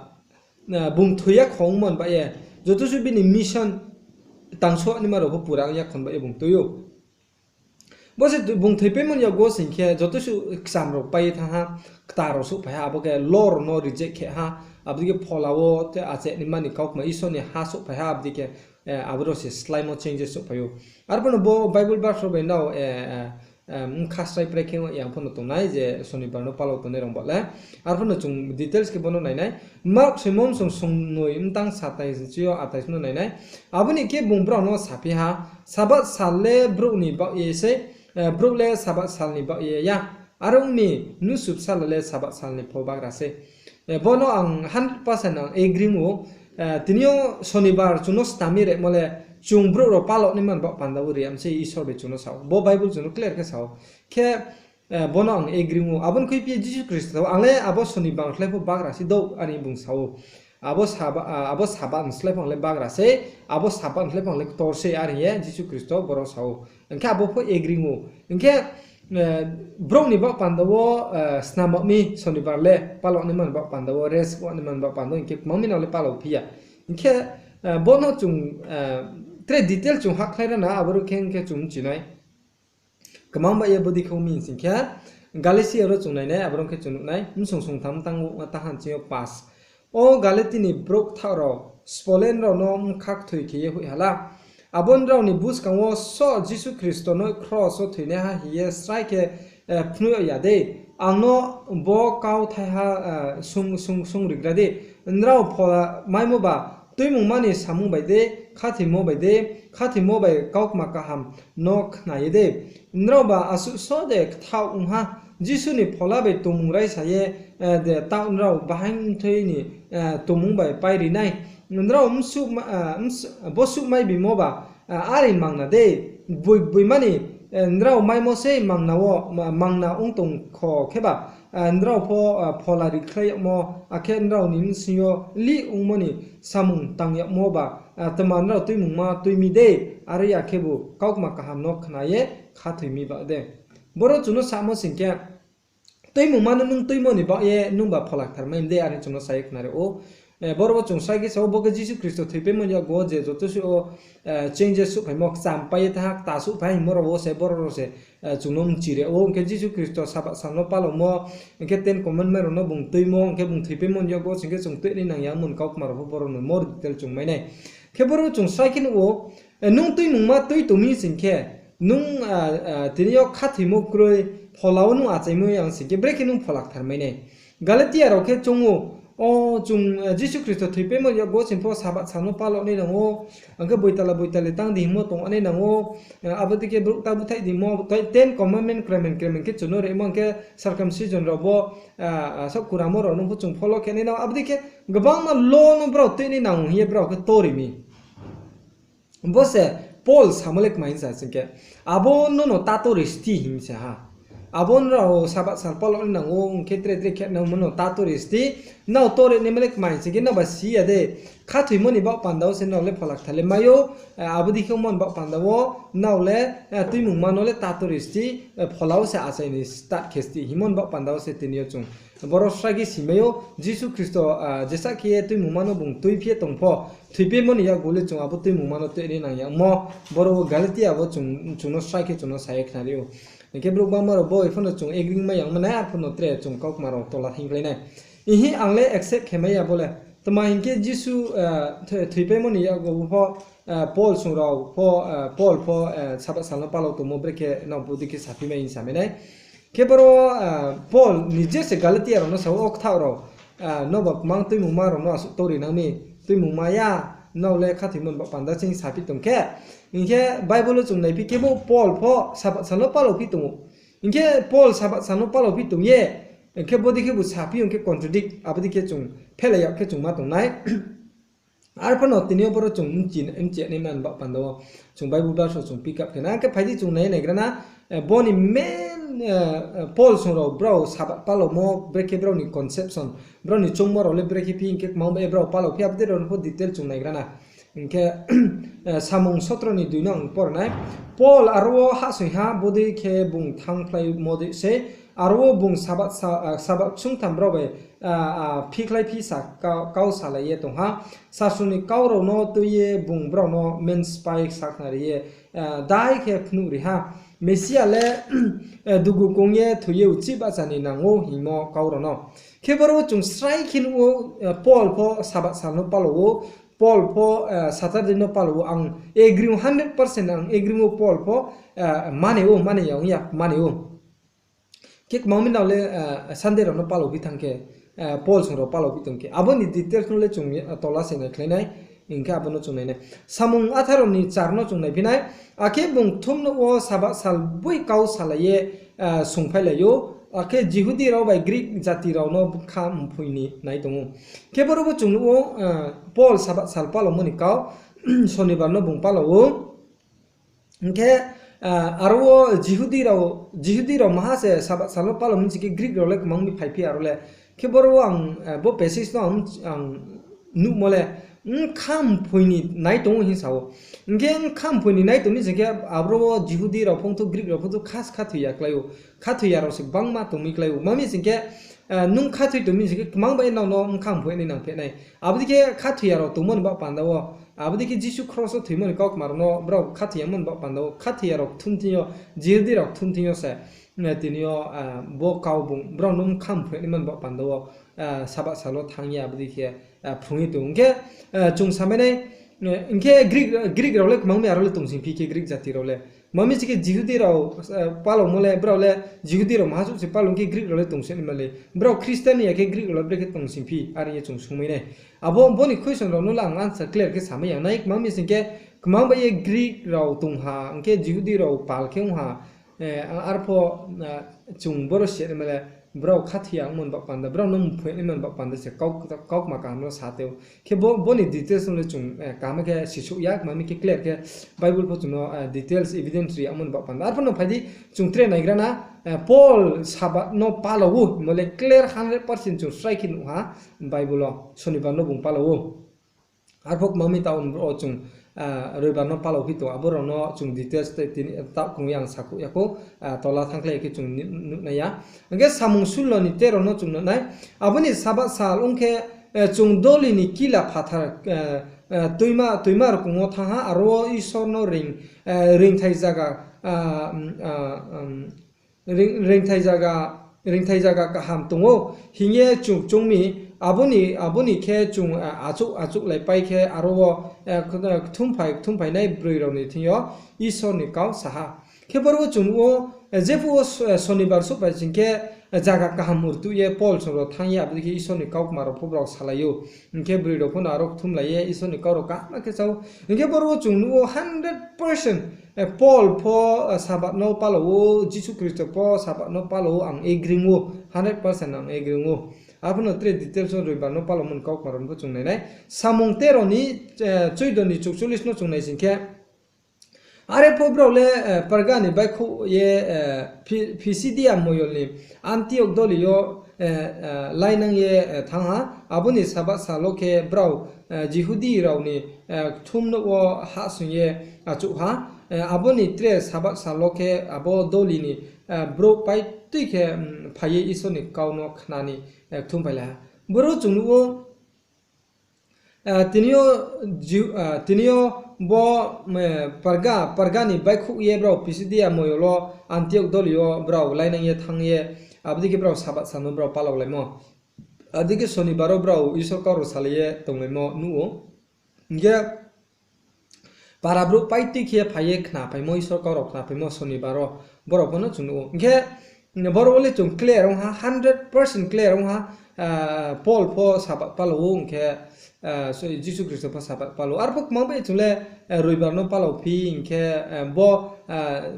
eh, bung thoi ya kho ongmo ni baoh ye, joto suh bini mission tangso naima rao pho pura ong ya kho ni baoh ye bung tui ou. Bo se bung thoipaimo ni yakgu sing khe joto suh kcham rao pai ye thanng ha, kta rao souhphai ha, abo khe law rao no reject khe ha, abo dei khe phola wo te achai naima ni kaukma Isor ni ha souhphai ha, abo dei khe, eh, abo rao se sláimo changes souhphai ou. Arphuh no bo Bible verse rao bai nrao, eh, eh, eh, bkha srai prai khe yang pho no tongnai je Sonibar no pala tongnai rao ba le. Arphuh no chung details khe bo no nai nai. Mark soimo bsong songnoi btang satais yo atais no nai nai. Abo ni khe bung brao no saphi ha, Sabath sal le brouh ni baoh ye sei, eh, brouh le Sabath sal ni baoh ye ya. Are ong mi, Mnusu Bsala le Sabath sal ni pho bagra sei. Eh, bo no ang hundred percent ang agree ong ou. Eh, tini yo Sonibar chung no sna mi remo le, chung brouh rao pala naima ni baoh panda wo ri ya mi sei Isor bai chung no sa ou. Bo Bible chung no clear khe sa ou. Khe, eh, bo no ang agree ong ou. Abo ni khuiphi ye Jisu Khristo, ang le abo Sonibar ni slái pho bagra sei douh, are bung sa ou. Abo Saba-, ah, abo Sabath ni slái pho ang le bagra sei, abo Sabath ni slái pho ang le ktor sei, are hing ye Jisu Khristo boro sa ou. Hing khe abo pho agree ong ou. Hing khe, eh, brouh ni baoh panda wo, eh, snam baoh mi Sonibar le pala naima ni baoh panda wo, rest wo naima ni baoh panda wo, hing khe kmang mi no le pala phi ya. Hing khe, eh, bo no chung, eh, tre detail chung hahkhlai ra na, abo rao khe hing khe chung mchi nai. Kmang bai ye bodei khe ong mi sing khe, Galatia ro chung nainai, aboro khe chung nuhnai, bsong songtham tang wo, tang han ching yo pass. O Galati ni brouh kthaoh rao, Spolen rao no bkha kthoi khe ye hoih ha la? Abo nrao ni buskang wo soh Jisu Khristo no kros wo thoinaiha hing ye srai khe, eh, phnuh yag ya dei? Ang no bo kau thaiha, eh, sung, sung, sungrigra di. Nrao phola maimo ba tuimungma ni samung bai dei, khathoimo bai dei, khathoimo bai kaukma kaham no khna ye dei? Nraoba asuh soh de kthaoh ong ha? Jisu ni phola bai tongmung raisa ye, eh, de taoh nrao bahaing mthoi ni, eh, tongmung bai pairi nai? Nrao msuh ma-, eh, ms-, bosuh mai bimo ba, eh, are mangna dei? Boi, boima ni, eh, nrao maimo sei mangna wo, ma-, mangna ong tong kho kheba, eh, nrao pho, eh, phola rikhlai yagmo, akhe nrao ni bsing yo lih ongmo ni samung tang yagmo ba, eh, tma nrao tuimungma tui mi dei? Are ya khebu kaukma kaham no khna ye khathoi mi ba de? Boro chung no samo sing khe, tuimungma no nung tuimo ni baoh ye nungba phola kthar mai mi dei, are chung no sa ye khnari ou. Eh, boro wo chung srai khe sa ou, bo khe Jisu Khristo thoipaimo ni yakgu wo je joto suh wo, eh, changes souhphaimo, kcham pai ye thanng ha, kta souhphai hingmo rao wo se, boro rao se, eh, chung no mchire ou. Hing khe Jisu Khristo Sabath sal no palaomo, hing khe Ten Commandment rao no bung tuimo, hing khe bung thoipaimo ni yakgu wo sing khe chung tuinai nang ya, amo ni kaukma rao pho boro no more detail chung mai nai. Khe boro chung srai khe nuh ou, eh, nung tuimungma tui tong mi sing khe, nung, ah, ah, tini yo khathoimo kroi, phola wo nung achaimo yang sing khe, brekhe nung phola kthar mai nai? Galatia rao khe choung ou, o chung, eh, Jisu Khristo thoipaimo yakgu wo sing pho Sabath sal no palao nai nang ou, ang khe boitala boitali tang di hingmo tong nai nang ou, eh, abo dei khe brouh ta búthaih di hingmo, Ten Commandment kremen kremen khe chung no rimo, ang khe circumcision rao bo, ah, ah, saoh kuramo rao no pho chung follow khe nai nang ou, abo dei khe gbangma law no brao tuinai nang ou hing ye brao khe tori mi. Bo se Paul samo le kma hing sa sing khe, abo no no tato risti hing sa ha. Abo nrao Sabath sal palao nai nang ou, ong khe tre tre khe nang mo no tato risti. Nrao tori naima le kma hing sing khe, nraoba si ya de, khathoimo ni baoh panda wo se nrao le phola kthar le mai ou, eh, abo dei khe ongmo ni baoh panda wo nrao le, eh, tuimungma no le tato risti, eh, phola wo se achai ni start khe sti hingmo ni baoh panda wo se tini yo chung boro srai khe si mai ou. Jisu Khristo, ah, jesa khe ye tuimungma no bung tuiphi ye tong pho, thoipaimo ni yakgu le chung abo tuimungma no tuinai nang yagmo, boro wo Galatia wo chung, chung no srai khe chung no sa ye khnari ou. Hing khe brouh gbangma rao bo, ipho no chung agree mai yag ma nai, arphuh no tre chung kaukma rao tola thing khlai nai. Ihi ang le accept khe mai ya bo le. Tma hing khe Jisu, ah, thoi-, thoipaimo ni yakgu pho, ah, Paul sung rao pho, ah, Paul pho, ah, Sabath sal no palao tongmo brekhe nrao bodei khe saphi mai hing sa mai nai. Khe boro, ah, Paul nije se Galatia rao no sa ou, o kthaoh rao, ah, nrao ba kmang tuimungma rao no asuh tori nang mi, tuimungma ya, nrao le khathoimo ni baoh panda ching saphi tong khe. Hing khe Bible wo chung naiphi khe bo Paul pho Sabath sal no palao phi tong ou. Hing khe Paul Sabath sal no palao phi tong ye, hing khe bodei khe bu saphi ong khe contradict, abo dei khe chung phelai yag khe chung ma tong nai. Arphuh no tini yo boro chung mchi, mchi nai man baoh panda wo, chung Bible verse rao chung pick up khe na, khe phai di chung nai naigra na, eh, bo ni main, eh, eh, Paul sung rao brao Sabath palaomo, brekhe brao ni conception, brao ni choungmo rao le brekhe phi, hing khe kmang bai ye brao palao phi, abo dei rao no pho detail chung naigra na. Hing khe, eh, Samung sotro ni dui no ang por nai. Paul aro wo hahsoing ha, bodei khe bung thanngphlaimo dei sei. Aro wo bung Sabath sa-, ah, Sabath ksungtham brao bai, ah, ah, phikhlai phi sa ka-, kau salai ye tong ha. Sasro ni kau rao no tui ye bung brao no menspai sakhnari ye, ah, dai khe phnuh ri ha. Mesia le, eh, dugu kong ye thoi ye uchih bahcha ni nang ou hingmo kau rao no. Khe boro wo chung srai khe nuh ou, eh, Paul pho Sabath sal no palao ou, Paul pho, eh, Saturday no palao ou, ang agree ou, hundred percent ang agree ou, Paul pho, eh, mani ou, mani ya ong ya, mani ou. Khe kmang mi nrao le, eh, Sunday rao no palao phi thanng khe, eh, Paul sung rao palao phi tong khe, abo ni details no le chung, eh, tola se naikhlai nai, hing khe abo no chung nai nai. Samung atharo ni char no chung naiphi nai, akhe bung kthumnouh wo Sabath sal boi kau salai ye, eh, sungphailai ou, akhe Jihudi rao bai Greek jati rao no bkha mphoi ni nai tong ou. Khe boro bo chung nuh ou, eh, Paul Sabath sal palaomo ni kau, Sonibar no bung palao ou. Hing khe, ah, aro wo Jihudi rao, Jihudi rao maha se Sabath sal no palao mi sing khe Greek rao le kmang mi phaiphi aro le. Khe boro wo ang, eh, bo passage no ang, ang nuhmo le, bkha mphoi ni nai tong ou hing sa ou. Hing khe bkha mphoi ni nai tong mi sing khe aboro wo Jihudi rao phongthu, Greek rao phongthu kha se khathoi ya klái ou. Khathoi ya rao se gbangma tong mi klái ou. Ma mi sing khe, eh, nung khathoi tong mi sing khe kmang bai nrao no bkha mphoi nai nang phe nai. Abo dei khe khathoi ya rao tongmo ni baoh panda wo, Abo dei khe Jisu kros wo thoimo ni kautma rao no brao khathoi yamo ni baoh panda wo, khathoiya rao kthum thing yo, Jihudi rao kthum thing yo se, tini yo, bo kau bung brao no mkha mphoinaima ni baoh panda wo, Sabath sal wo thanng ye abo dei khe phrung ye tong. Hing khe, chung samai nai, hing khe Greek rao le kmang mi aro le tongsing phi khe Greek jati rao le. Kmang mi si khe Jihudi rao, palaomo le, brao le Jihudi rao maha suh se palao khe Greek rao le tongsing naima le. Brao Christian ya khe Greek rao le brekhe tongsing phi, are ye chung sungmai nai. Abo bo ni question rao no le ang answer clear khe samai ya nai. Kmang mi sing khe, kmang bai ye Greek rao tong ha, hing khe Jihudi rao pal khe ong ha, arpho, chung boro si naima le, brao khathoi ya ongmo ni baoh panda, brao no mphoinaima ni baoh panda se kau, kautma kaham no sa tei ou. Khe bo, bo ni details no le chung, kaham khe sisouh ya, kmang mi khe clear khe Bible pho chung no, details, evidence ri yamo ni baoh panda. Arpho no phai di, chung tre naigra na, Paul Sabath no palao ou, mo le clear hundred percent chung srai khe nuh ha, Bible wo, Sonibar no bung palao ou. Arpho kmang mi taoh wo chung, Roibar no palao phi tong, abo rao no chung details tei tini taoh krung ye ang sakhouh ya khou, tola thanngkhlai ya khe chung nuh nai ya. Hing khe Samung sullo ni tero no chung nuh nai. Abo ni Sabath sal ong khe, chung doli ni kila phathar, toima, toima rkong wo thanng ha, aro wo Isor no reing, reingthai zaga, reingthai zaga, reingthai zaga kaham tong ou hing ye chung choung mi, abo ni, abo ni khe chung, achouh, achouhlaipai khe aro wo, kthumphai, kthumphai nai broi rao ni thing yo Isor ni kau sa ha. Khe boro wo chung nuh ou, jephuh wo, Sonibar souhphai sing khe, zaga kaham rtuh ye Paul song rao thanng ye abo dei khe Isor ni kautma rao pho brao salai ou. Hing khe broi rao pho no aro kthumlai ye Isor ni kau rao kaham khe chá ou. Hing khe boro wo chung nuh ou hundred percent, Paul pho, Sabath no palao ou, Jisu Khristo pho Sabath no palao ou, ang agree ou, hundred percent ang agree ou. Arpho no tre details wo Roibar no palaomo ni kautma rao no pho chung nai nai. Samung tero ni, choido ni chukcholish no chung nai sing khe, are pho brao le, Perga ni baihkhouh ye, Pisidia moyol ni Antiok doli yo, lainang ye, thanng ha. Abo ni Sabath sal wo khe brao, Jihudi rao ni, kthumnouh wo hahsoing ye achouh ha. Abo ni tre Sabath sal wo khe abo doli ni, brouh paitui khe, phai ye Isor ni kau no khna ni, kthumphai lai ha. Boro chung nuh ou, tini yo, tini yo bo, Perga, Perga ni baihkhouh ye brao Pisidia moyol wo Antiok doli yo brao lainang ye thanng ye, abo dei khe brao Sabath sal no brao palaolaimo. Abo dei khe Sonibar wo brao Isor kau rao salai ye tonglaimo nuh ou. Hing khe para brouh paitui khe phai ye khnaphaimo, Isor kau rao khnaphaimo Sonibar wo, brao pho no chung nuh ou. Hing khe, boro wo le chung clear ong ha, hundred percent clear ong ha, Paul pho Sabath palao ou, hing khe, Jisu Khristo pho Sabath palao ou. Arpho kmang bai chung le, Roibar no palao phi, hing khe, bo,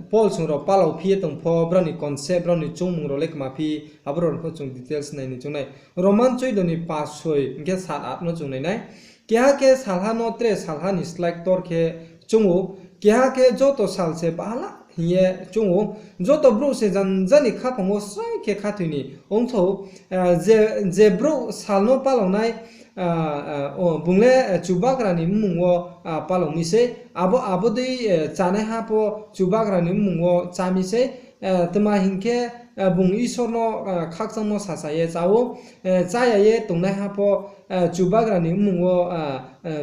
Paul song rao palao phi ye tong pho, brao ni concept, brao ni choungmung rao le kma phi, abo rao no pho chung details nai ni choung nai. Roman choido ni pasoi, hing khe sat at no chung nai nai. Keha khe salha no tre salha ni slái ktor khe choung ou, keha khe joto sal se bahala hing ye choung ou, joto brouh se janja ni khaphang wo srai khe khathoi ni ongthou, je, je brouh sal no palao nai, bung le, Chubagra ni mmung wo, palao mi sei, abo, abo dei, chánaiha pho Chubagra ni mmung wo chá mi sei, tma hing khe, bung Isor no, khakchangmo sasa ye chá ou, chá ya ye tongnaiha pho, Chubagra ni mmung wo,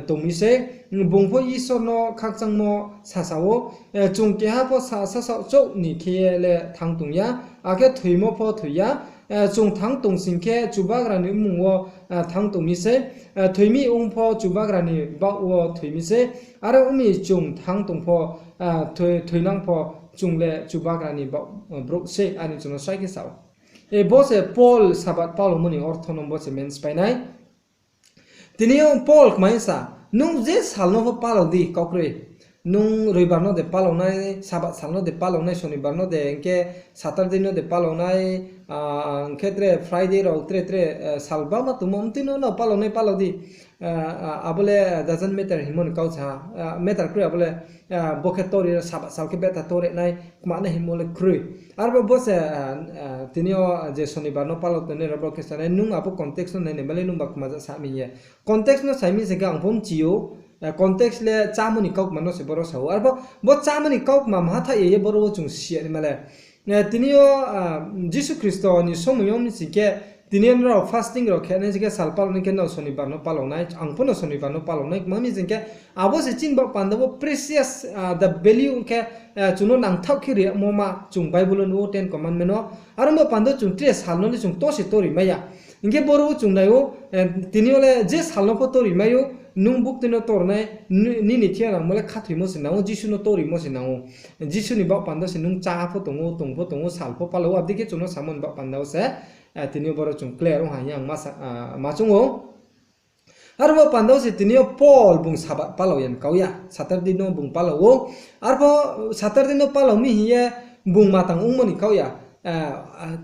tong mi sei, bung pho Isor no khakchangmo sasa ou, chung keha pho sa, sasaoh chouh ni khe ye le thanng tong ya, akhe thoimo pho thoi ya, chung thanng tong sing khe Chubagra ni mmung wo, thanng tong mi sei, thoi mi ong pho Chubagra ni baoh wo thoi mi sei, are ong mi chung thanng tong pho, thoi, thoinang pho chung le Chubagra ni baoh, brouh sei, are chung no srai khe sa ou. Bo se Paul Sabath palaomo ni ortho no bo se men sphái nai. Tini yo Paul kmai sa, nung je sal no pho palao di, kau kroi. Nung Roibar no de palao nai, Sabath sal no de palao nai, Sonibar no de, hing khe Saturday no de palao nai, hing khe tre Friday rao tre tre, sal bangma tongmo, mtui no no palao nai palao di. Abo le, doesn't matter hingmo ni kau sa ha, matter kroi abo le, bo khe tor ye Sabath sal khe betha tor ye nai, kma nai hingmo le kroi. Arbo bo se, tini yo je Sonibar no palao tongnai rao brao khe sa nai, nung abo context no nai nai ba le nung ba kma ja sa mi ye. Context no sai mi se khe ang pho mchi ou, context le chámo ni kaukma no se boro sa ou. Arbo bo chámo ni kaukma maha thaih ye boro wo chung si ya nai ma le. Tini yo, Jisu Khristo ni somoi yo mi sing khe, Tini nrao fasting rao khe nai sing khe sal palao nai khe nrao Sonibar no palao nai, ang pho no Sonibar no palao nai, kma mi sing khe abo se chini baoh panda wo precious, the value ong khe, chung no nangthaoh khe rimo ma chung Bible wo nuh ou Ten Commandment no. Aro baoh panda wo chung tre sal no le chung to se tori mai ya. Hing khe boro wo chung nai ou, tini yo le je sal no pho tori mai ou, nung buktui no tor nai, nini thing yo nangmo le khathoimo se nang ou, Jisu no torimo se nang ou. Jisu ni baoh panda wo se nung chá pho tong ou, tong pho tong ou, sal pho palao ou, abo dei khe chung no samo ni baoh panda wo se, tini yo boro chung clear ong ha hing ye ang ma choung ou. Aro baoh panda wo se tini yo Paul bung Sabath palao ya ni kau ya, Saturday no bung palao ou. Arpho Saturday no palao mi hing ye bung matang ongmo ni kau ya.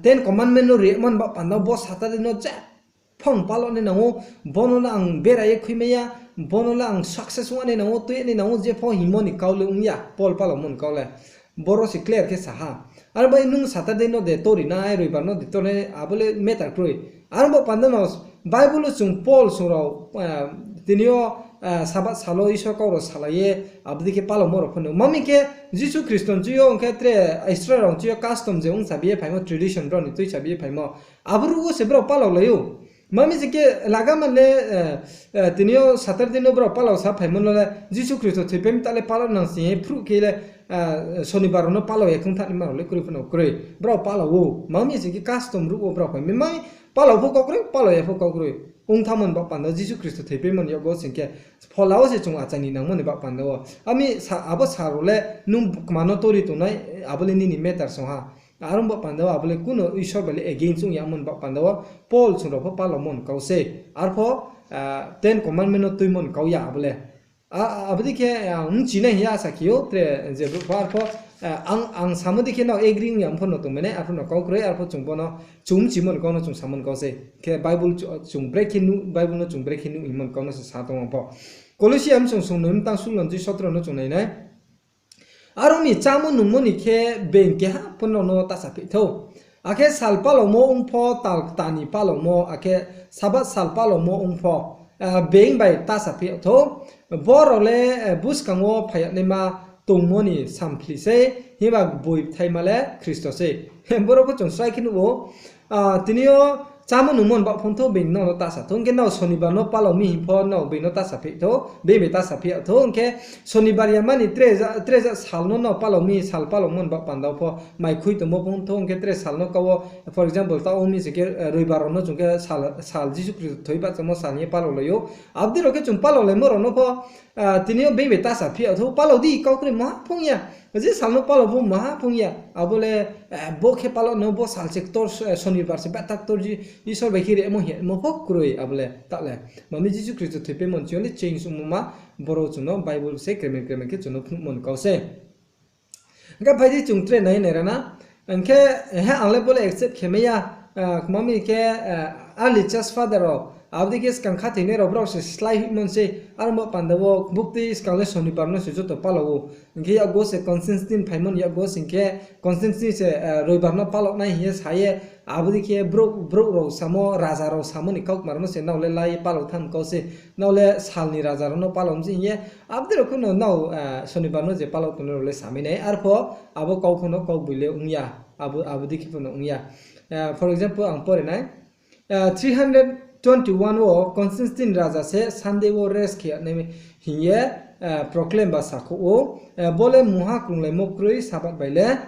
Ten Commandment no rimo ni baoh panda wo bo Saturday no je phang palao nai nang ou, bo no le ang bera ye khuimai ya, bo no le ang success ong nai nang ou, tui nai nang ou, jepho hingmo ni kau le ong ya, Paul palaomo ni kau le. Boro se clear khe sa ha. Aro bai nung Saturday no de tori nai, Roibar no de tori nai, abo le matter kroi. Aro baoh panda no Bible wo chung Paul song rao, tini yo, Sabath sal wo Isor kau rao salai ye, abo dei khe palaomo rao pho no. Mami khe Jisu Khristo ni chu yo ong khe tre Israel rao ni chu yo custom je ong sabi ye phaimo, tradition brao ni tui sabi ye phaimo. Abo ruh wo se brao palaolai ou. Mami sing khe lagama le, tini yo Saturday no brao palao sa phaimo no le, Jisu Khristo thoipai mi ta le palao nang sing ye phruh khe le, Sonibar rao no palao ya khong thanngnaima rao le kroi pho no kroi. Brao palao ou. Mami sing khe custom ruh wo brao phai mi mai, palao pho kau kroi, palao ya pho kau kroi. Ong thanngmo ni baoh panda wo Jisu Khristo thoipaimo ni yakgo sing khe, phola wo se chung achai ni nangmo ni baoh panda wo. Ami abo sal rao le nung kma no tori tongnai, abo le nini matter song ha. Aro baoh panda wo abo le kuno Isor bai le against ong yamo ni baoh panda wo Paul chung rao pho palaomo ni kau se. Arpho, Ten Commandment no tuimo ni kau ya abo le. Abo dei khe ang bchi nai hing ye asa khe ou, tre je brouh pho arpho, ang samo dei khe nrao agree ong ya pho no tongmai nai, arpho no kau kroi, arpho chung bo no chung bchimo ni kau no chung samo ni kau se. Khe Bible no chung brekhe nuh hingmo ni kau no se sa tong ang pho. Kolosia bsong song noi mtang sulon jui sotro no chung nai nai. Aro ni chámo nungmo ni khe being keha pho nrao no ta saphi thou. Akhe sal palaomo ong pho, tal kta ni palaomo, akhe Sabath sal palaomo ong pho, being bai ta saphi thou. Bo rao le buskang wo phai yagnaima tongmo ni samphli sei, himba gboithaima le Khristo sei. Boro pho chung srai khe nuh ou. Tini yo chámo nungmo ni baoh pho thou, being nrao no ta sa thou, hing khe nrao Sonibar no palao mi hing pho nrao being no ta saphi thou, being bai ta saphi yag thou, hing khe Sonibar ya mani tre ja sal no nrao palao mi, sal palaomo ni baoh panda wo pho mai khui tongmo pho thou, hing khe tre sal no kau wo, for example, taoh ong mi sing khe, Roibar rao no chung khe sal, Jisu Khristo thoi bahchamo sal hing ye palaolai ou. Abo dei rao khe chung palaolaimo rao no pho, tini yo being bai ta saphi yag thou, palao di, kau kroi, maha phung ya. Je sal no palao pho maha phung ya. Abo le, bo khe palao no, bo sal se ktor, Sonibar se beta ktor, Isor bai khe rimo hingmo pho kroi abo le, ta le. Mami Jisu Khristo thoipaimo ni ching yo le change ongmo ma, boro chung no Bible se kremen kremen khe chung no phnuhmo ni kau se. Hing khe phai di chung tre nai nai ra na. Hing khe, he, ang le bo le accept khe mai ya. Kma mi khe, early church father rao, abo dei khe skang khathoinai rao brao se slái hoihmo sei. Aro baoh panda wo buktui skang le Sonibar no se joto palao ou. Hing khe yakgo se Constantine phaimo ni yakgo sing khe, Constantine se Roibar no palao nai hing ye sa ye, abo dei khe brouh rao samo, raja rao samo ni kaukma rao no se nrao le la ye palao thanng kau se, nrao le sal ni raja rao no palao mi se hing ye, abo dei rao khe no nrao Sonibar no je palao tongnai rao le samai nai, arpho abo kau pho no kaugboile ong ya, abo dei khe pho no ong ya. For example, ang pore nai, three hundred twenty-one wo Constantine raja se Sunday wo rest khe yag nai hing ye proclaim ba sakhouh ou. Bo le mungha krunglaimo kroi Sabath bai le,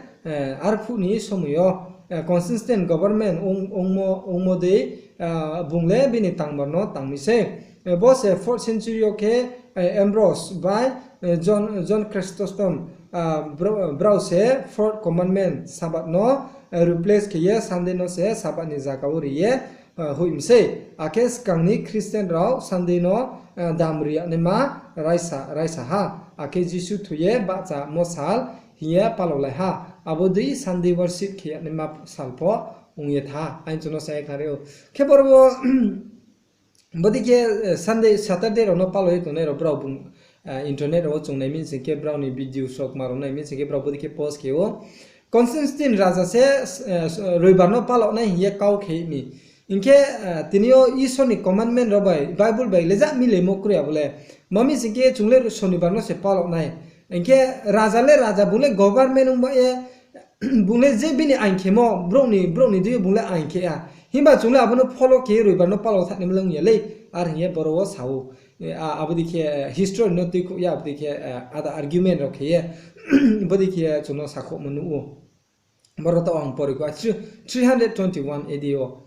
arphuh ni somoi yo Constantine government ongmo dei, bung le bini tangmar no tang mi sei. Bo se fourth century yo khe Ambrose bai John Chrysostom, brao se fourth commandment Sabath no replace khe ye Sunday no se Sabath ni zaga wo ri ye hoih mi sei. Akhe skang ni Christian rao Sunday no dam ri yag naima raisa ha. Akhe Jisu thoi ye bahchamo sal hing ye palaolai ha. Abo dei Sunday worship khe yag naima sal pho ong ye tha. Aini chung no sa ye khnari ou. Khe boro wo bodei khe Sunday, Saturday rao no palao ye tongnai rao brao bung internet rao wo chung nai mi sing khe brao ni video sokma rao nai mi sing khe brao bodei khe post khe ou. Constantine raja se Roibar no palao nai hing ye kau khe mi. Hing khe tini yo Isor ni commandment rao bai, Bible bai le ja milaimo kroi abo le. Mami sing khe chung le Sonibar no se palao nai. Hing khe raja le raja, bung le government ong ba ye, bung le je bini ain khemo, brouh ni, brouh ni dei yo bung le ain khe ya. Himba chung le abo no follow khe ye Roibar no palao thanngnaima le ong ya lei, are hing ye boro wo sa ou. Abo dei khe history no tuikhouh ye, abo dei khe ada argument rao khe ye, bodei khe chung no sakhouhmo nuh ou. Boro taoh ang pori kho, three hundred twenty-one A D wo,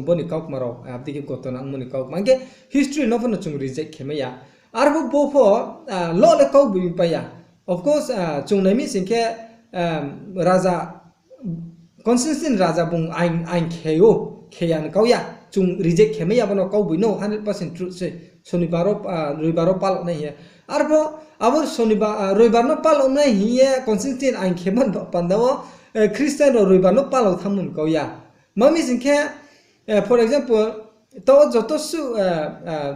bo ni kaukma rao, abo dei khe ghotona ongmo ni kaukma. Hing khe history no pho no chung reject khe mai ya. Arphuh bo pho, lo le kau boi pai ya. Of course, chung nai mi sing khe, raja, Constantine raja bung ain khe ou, khe ya ni kau ya. Chung reject khe mai ya bo no, kau boi no hundred percent truth se. Sonibar wo, Roibar wo palao nai hing ye. Arphuh abo Sonibar, Roibar no palao nai hing ye Constantine ain khemo ni baoh panda wo, Christian rao Roibar no palao thanngmo ni kau ya. Ma mi sing khe, for example, taoh wo joto suh,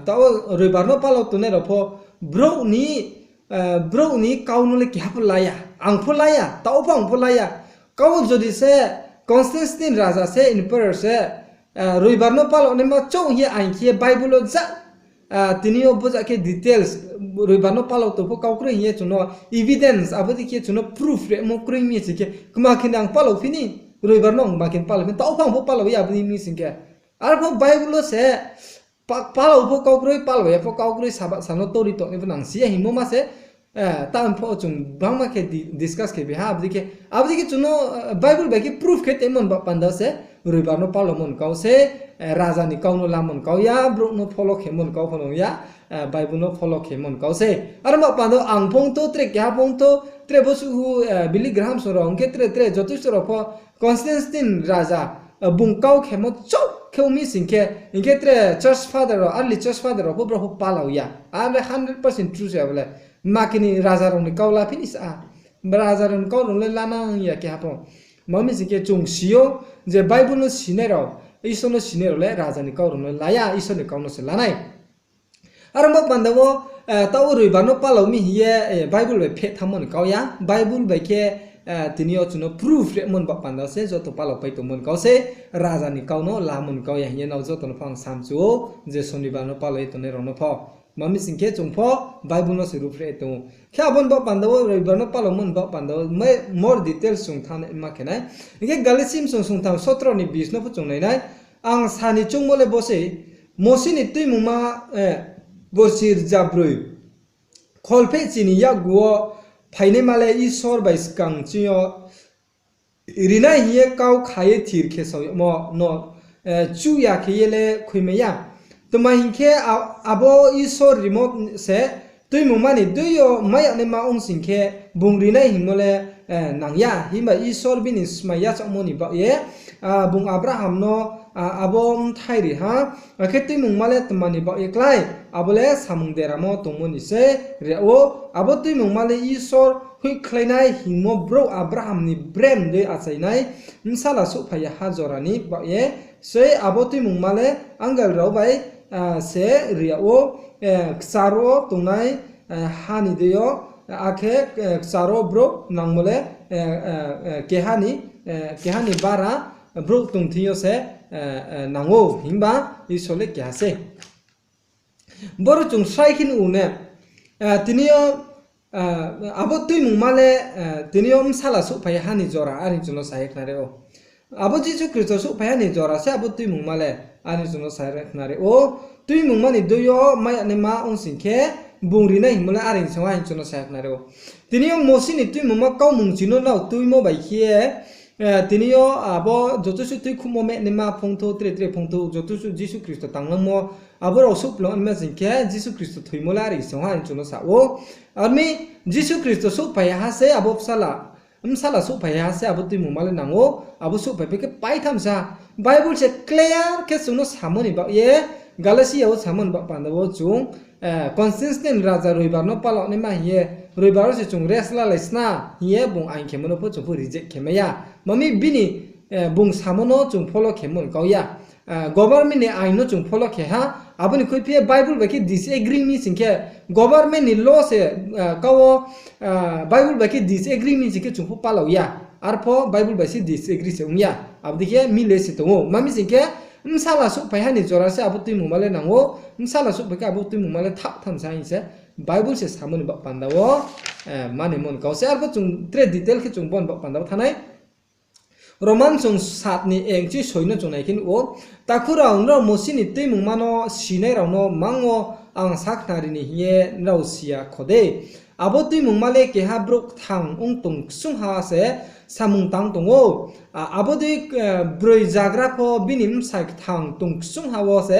taoh wo Roibar no palao tongnai rao pho, brouh ni kau no le keha pho la ya, ang pho la ya, taoh pho ang pho la ya. Kau jodi se Constantine raja se, emperor se, Roibar no palao naima chouh hing ye ain khe ye Bible wo ja, tini yo bo ja khe details, Roibar no palao tong pho kau kroi hing ye chung no evidence, abo dei khe chung no proof rimo kroi mi sing khe, kma khe ni ang palao phi ni, Roibar no ang kma khe ni palao phi ni, taoh pho ang pho palao ya abo ni mi sing khe. Arphuh Bible wo se, palao pho kau kroi, palao ya pho kau kroi, saba sal no tori tongnai pho nang si ya hingmo ma se, tang pho chung bangma khe discuss khe bi ha, abo dei khe chung no Bible bai khe proof khe tongmo ni baoh panda se, Roibar no palaomo ni kau se, raja ni kau no lamo ni kau ya, brouh no follow khemo ni kau pho no ya, Bible no follow khemo ni kau se. Aro baoh panda ang pho ong thou, tre keha pho ong thou, tre bo suh, Billy Graham song rao, hing khe tre tre joto suh rao pho Constantine raja, bung kau khemo chouh khe ong mi sing khe, hing khe tre church father rao, early church father rao pho brao pho palao ya. Are hundred percent true se abo le. Ma khe ni raja rao ni kau la phi ni sa. Raja rao ni kau rao le la nang ya keha pho. Ma mi sing khe chung si ou je Bible no sinai rao, Isor no sinai rao le raja ni kau rao no la ya, Isor ni kau no se la nai. Aro baoh panda wo, taoh wo Roibar no palao mi hing ye, Bible bai pheh thanngmo ni kau ya. Bible bai khe, tini yo chung no proof rimo ni baoh panda se joto palao pai tongmo ni kau se, raja ni kau no lamo ni kau ya hing ye nrao joto no pho ang samchu ou, je Sonibar no palao ye tongnai rao no pho. Ma mi sing khe chung pho Bible no se ruhphreh ye tong ou. Khe abo ni baoh panda wo Roibar no palaomo ni baoh panda wo more details chung thanng ma khe nai. Hing khe Galati bsong songtham sotro ni bis no pho chung nai nai. Ang sa ni choungmo le bo sei, Mosi ni Tuimungma, borsi rza broi kholphehchi ni yakgu wo phainaima le Isor bai skang ching yo rinai hing ye kau kha ye thir khe sao yagmo no chuh ya khe ye le khuimai ya. Tma hing khe, abo Isor rimo se Tuimungma ni dei yo mai yagnaima ong sing khe, bung rinai hingmo le nang ya. Himba Isor bini smai yachaohmo ni baoh ye, bung Abraham no abo bthai ri ha. Akhe Tuimungma le tma ni baoh ye klái, abo le samung deramo tongmo ni se ri yag ou. Abo Tuimungma le Isor hoihkhlainai hingmo brouh Abraham ni brem dei achainai bsala souhphai ya ha jora ni baoh ye sei. Abo Tuimungma le angel rao bai se ri yag ou, kchar wo tongnai ha ni dei yo, akhe kchar wo brouh nangmo le keha ni bara brouh tong thing yo se nang ou, himba Isor le keha sei. Boro chung srai khe nuh ou ne, tini yo, abo Tuimungma le, tini yo bsala souhphai ha ni jora, are chung no sa ye khnari ou. Abo Jisu Khristo souhphai ha ni jora se abo Tuimungma le, are chung no sa ye khnari ou. Tuimungma ni dei yo mai yagnaima ong sing khe, bung rinai hingmo le are song ha hing chung no sa ye khnari ou. Tini yo Mosi ni Tuimungma kaumung ching no nrao tuimo bai khe ye, tini yo abo joto suh tuikhouhmo mehnaima phongthou, tre tre phongthou, joto suh Jisu Khristo tanglangmo, abo rao souhplung naima sing khe Jisu Khristo thoimo le are song ha hing chung no sa ou. Armi Jisu Khristo souhphai ha se abo bsala, bsala souhphai ha se abo Tuimungma le nang ou, abo souhphai pai khe paitham sa. Bible se clear khe chung no samo ni baoh ye, Galatia wo samo ni baoh panda wo chung, Constantine raja Roibar no palaonaima hing ye, Roibar wo se chung rest lalai sna hing ye bung ain khemo no pho chung pho reject khe mai ya. Ma mi bini, bung samo no chung follow khemo ni kau ya. Government ni ain no chung follow khe ha, abo ni khuiphi ye Bible bai khe disagree mi sing khe, government ni law se, kau wo, Bible bai khe disagree mi sing khe chung pho palao ya. Arpho Bible bai se disagree se ong ya. Abo dei khe mile se tong ou. Ma mi sing khe, bsala souhphai ha ni jora se abo Tuimungma le nang ou, bsala souhphai khe abo Tuimungma le thaoh tham sa hing se Bible se samo ni baoh panda wo, manimo ni kau se. Arpho chung tre detail khe chung bo ni baoh panda wo thanng nai. Roman song sat ni engchi soi no chung nai khe nuh ou, Takhu rao, nrao Mosi ni tuimungma no sinai rao no mang wo ang sakhnari ni hing ye nrao si ya kho de? Abo tuimungma le keha brouh kthang ong tong ksungha se samung tang tong ou. A, abo dei, eh, broi zagra pho bini bsai kthang tong ksungha wo se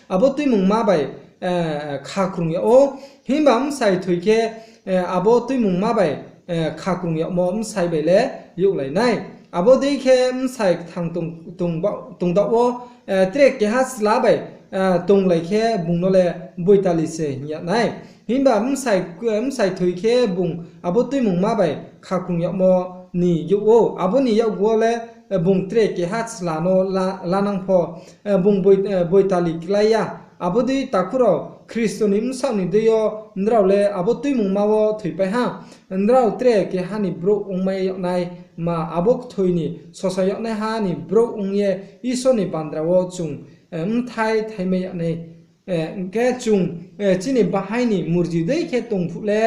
abo tuimungma bai, eh, khakrung yag ou. Himba bsai thoi khe, eh, abo tuimungma bai, eh, khakrung yagmo bsai bai le youhlai nai. Abo dei khe bsai kthang tong, tong ba-, tongdaoh wo, eh, tre keha chla bai, eh, tonglai khe bung no le boitali se hing yag nai. Himba bsai, bsai thoi khe bung abo tuimungma bai khakrung yagmo ni youh ou. Abo ni yakgu wo le, eh, bung tre keha chla no la, lanang pho, eh, bung boi-, eh, boitali klái ya. Abo dei takhu rao, Khristo ni bsaoh ni deing yo nrao le abo tuimungma wo thoipai ha. Nrao tre keha ni brouh ongmai yag nai ma, abo kthoi ni sosa yagnaiha ni brouh ong ye Isor ni bandra wo chung, eh, bthai thaimai yag nai. Eh, hing khe chung, eh, chini bahaing ni murji dei khe tong phuh le,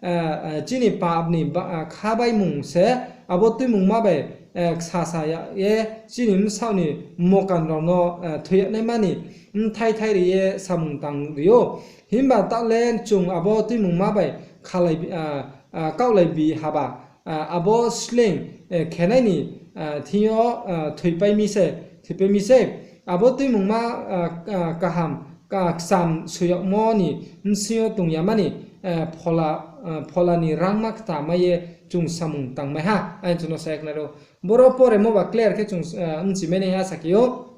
eh, eh, chini pap ni ba-, eh, khabaimung se abo tuimungma bai, eh, ksasa yag ye chini bsaoh ni mokan rao no, eh, thoi yag naima ni bthai thai ri ye samung tang ri ou. Himba taoh le chung abo tuimungma bai khalai bi-, ah, ah, kaohlai bi haba, ah, abo sleing, eh, khenai ni, ah, thing yo, ah, thoipai mi se, thoipai mi sei. Abo tuimungma, ah, ah, kaham, ka-, kcham soi yagmo ni bsing yo tong ya mani, eh, phola, ah, phola ni rangma kta mai ye chung samung tangmai ha, aini chung no sa ya khnari ou. Boro poremo ba clear khe chung, ah, bchimai nai ha sa khe ou.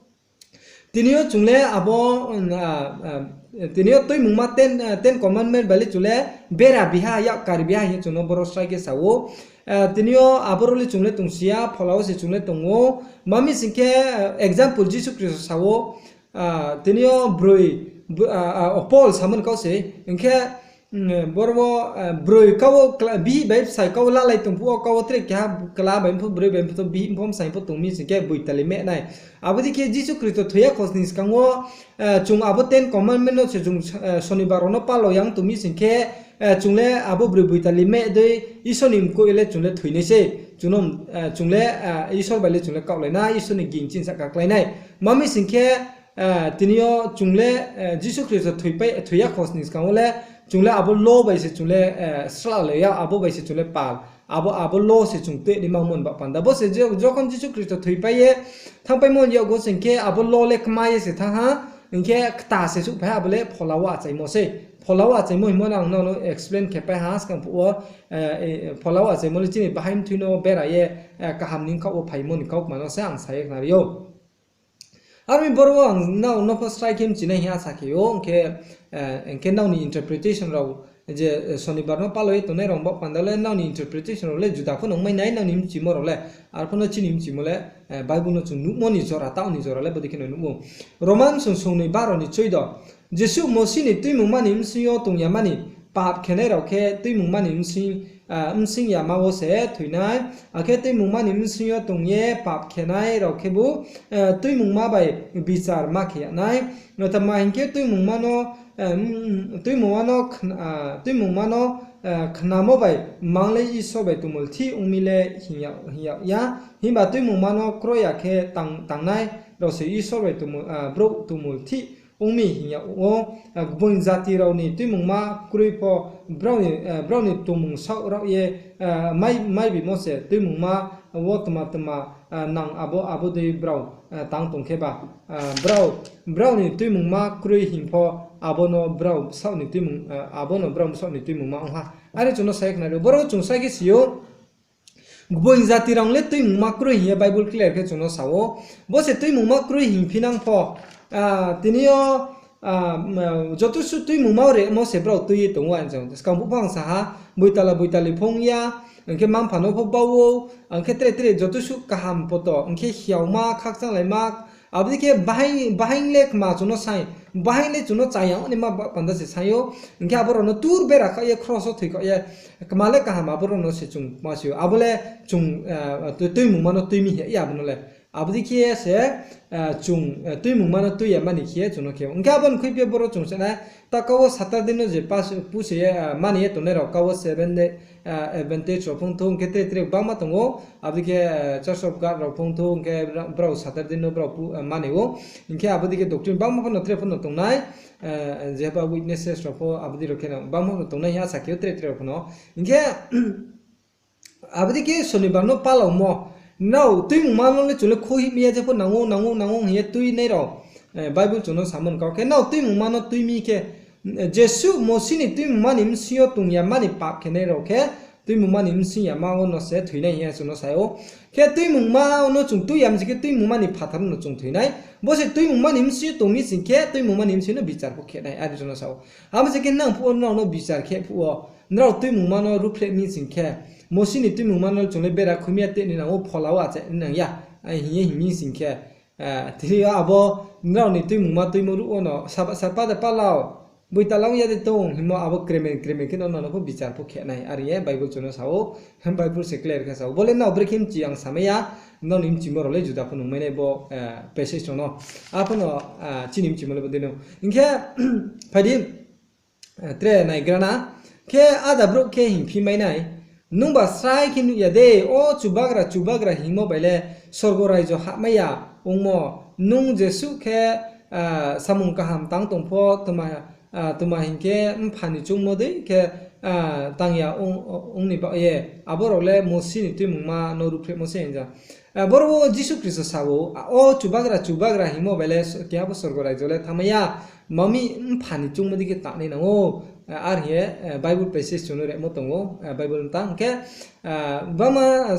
Tini yo chung le abo, ah, ah, tini yo tuimungma ten, ah, ten commandment bai le chung le bera biha, yak kari biha hing ye chung no boro srai khe sa ou. Ah, tini yo aboro le chung le tongsi ya, phola wo se chung le tong ou. Ma mi sing khe, ah, example Jisu Khristo sa ou, ah, tini yo broi, b-, ah, ah, Paul samo ni kau se, hing khe, mm, boro wo, ah, broi kau wo kla-, bihih bai bsai kau wo lalai tong phuh wo kau wo tre keha kla bai pho, broi bai pho, bihih pho, bsai pho tong mi sing khe boitali meh nai. Abo dei khe Jisu Khristo thoi ya khosning skang wo, eh, chung abo ten commandment no se chung, eh, Sonibar rao no palo yang tong mi sing khe, eh, chung le abo broi boitali meh dei Isor ni mkoih le chung le thoi nai sei. Chung no, eh, chung le, eh, Isor bai le chung le kaohlai nai, Isor ni ging chini sahka klái nai. Ma mi sing khe, eh, tini yo chung le, eh, Jisu Khristo thoipai, thoi ya khosning skang wo le, chung le abo law bai se chung le, eh, sralai ya, abo bai se chung le pal. Abo, abo law se chung tui ni mangmo ni baoh panda. Bo se je-, jokhon Jisu Khristo thoipai ye thanngpaimo ni yakgu sing khe abo law le kma ye se thanng ha, hing khe kta se suhphai ha, abo le phola wo achaimo sei. Phola wo achaimo hingmo no ang nrao no explain khe pai ha skang phuh wo, eh, eh, phola wo achaimo le chini bahaing mthui no bera ye, eh, kaham ni khaoh wo phaimo ni kaukma no se ang sa ye khnari ou. Aro mi boro wo ang nrao no pho srai khe bchinai hing asa khe ou, hing khe, eh, hing khe nrao ni interpretation rao je, eh, Sonibar no palo ye tongnai rao baoh panda le nrao ni interpretation rao le juda pho nungmai nai, nrao ni bchimo rao le. Arphuh no chini bchimo le, eh, Bible no chung nuhmo ni jora, taoh ni jora le bodei khe no nuh ou. Roman song song ni baro ni choido. Jesuh Mosi ni tuimungma ni bsing yo tong ya mani, pap khenai rao khe tuimungma ni bsing, ah, bsing yama wo se thoi nai, akhe tuimungma ni bsing yo tong ye pap khenai rao khebu, eh, tuimungma bai bichar ma khe yag nai. Tma hing khe tuimungma no, eh, mm, tuimungma no khn-, ah, tuimungma no, eh, khnamo bai mang le Isor bai tongmulthih ong mi le hing yag, hing yag ya. Himba tuimungma no kroi ya khe tang, tangnai rao se Isor bai tongmul, ah, brouh tongmulthih ong mi hing yag ou. Ah, gboing jati rao ni tuimungma kroi pho brao ni, ah, brao ni tongmung saoh raoh ye, ah, mai, mai bimo se tuimungma wo tma tma, ah, nang abo, abo dei brao, ah, tang tong khe ba, ah, brao, brao ni tuimungma kroi hing pho abo no brao bsaoh ni tuimung, ah, abo no brao bsaoh ni tuimungma ong ha. Are chung no sa ye khnari ou. Boro chung sa khe si ou. Gboing jati rao le tuimungma kroi hing ye Bible clear khe chung no sa ou. Bo se tuimungma kroi hing phinang pho, ah, tini yo, ah, joto suh tuimungma remo se brao tui ye tong ou ang jang. Skang phuh pho ang sa ha, boitala boitali pho ong ya, hing khe mma-mpha no pho bau ou, hing khe tre tre joto suh kaham poto, hing khe hiaoma, khakchanglaima, abo dei khe bahaing, bahaing le kma chung no sai, bahaing le chung no chaya ong naima ba-, panda se sai ou, hing khe abo rao no tur bera khaoh ye, kros wo thoi khaoh ye, kma le kaham abo rao no se chung ma si ou. Abo le chung, ah, tu-, tuimungma no tui mi hing ya abo no le. Abo dei khe se, chung, tuimungma no tui ya mani khe chung no khe. Hing khe abo ni khuiphi ye boro chung se nai, ta kau wo Saturday no je puse ye, mani ye tongnai rao kau wo Seventh Day Adventist rao phung thou, hing khe tre tre gbangma tong ou, abo dei khe Church of God rao phung thou, hing khe brao Saturday no brao mani ou. Hing khe abo dei khe doctrine gbangma pho no tre pho no tongnai, Jehovah Witnesses rao pho abo dei rao khe no gbangma pho no tongnai hing ye asa khe ou tre tre rao pho no. Hing khe abo dei khe Sonibar no palaomo, nrao tuimungma no le chung le khuihih mi ya, jepho nang ou, nang ou, nang ou hing ye tuinai rao, Bible chung no samo ni kau khe, nrao tuimungma no tui mi khe, jesuh Mosi ni tuimungma ni bsing yo tong ya mani pap khe nai rao khe, tuimungma ni bsing yama wo no se thoi nai hing ye chung no sa ou. Khe tuimungma no chung tui ya mi sing khe tuimungma ni phathar no chung thoi nai. Bo se tuimungma ni bsing yo tong mi sing khe tuimungma ni bsing no bichar pho khe nai, are chung no sa ou. Abo se khe nang phuh wo nrao no bichar khe phuh wo, nrao tuimungma no ruhphreh mi sing khe, Mosi ni tuimungma no chung le bera khui mi ya, tini nang ou phola wo acha nang ya, hing ye hing mi sing khe, tini yo abo nrao ni tuimungma tuimo ruh wo no, sapa de palao, boitala ong ya de tong hingmo abo kremen kremen khe no nrao no pho bichar pho khe nai, are ye Bible chung no sa ou, Bible se clear khe sa ou. Bo le nrao brekhe mchi ang samai ya, nrao ni mchimo rao le juda pho nungmai nai bo, passage rao no. Apho no, chini mchimo le bo dei no. Hing khe, phai di, tre naigra na. Khe áda brouh khe hingphi mai nai, nungba srai khe nuh ya de, o Chubagra, Chubagra hingmo bai le sorgo raijo hahmai ya ongmo, nung jesuh khe samung kaham tang tong pho, tma hing khe Mpha ni choungmo dei khe tang ya ong ni baoh ye, abo rao le Mosi ni tuimungma no ruhphrehmo se hing ja. Boro wo Jisu Khristo sa ou, o Chubagra, Chubagra hingmo bai le keha pho sorgo raijo le thanngmai ya, mami Mpha ni choungmo dei khe tangnai nang ou, are hing ye Bible passage chung no remo tong ou, Bible mtang khe, bama,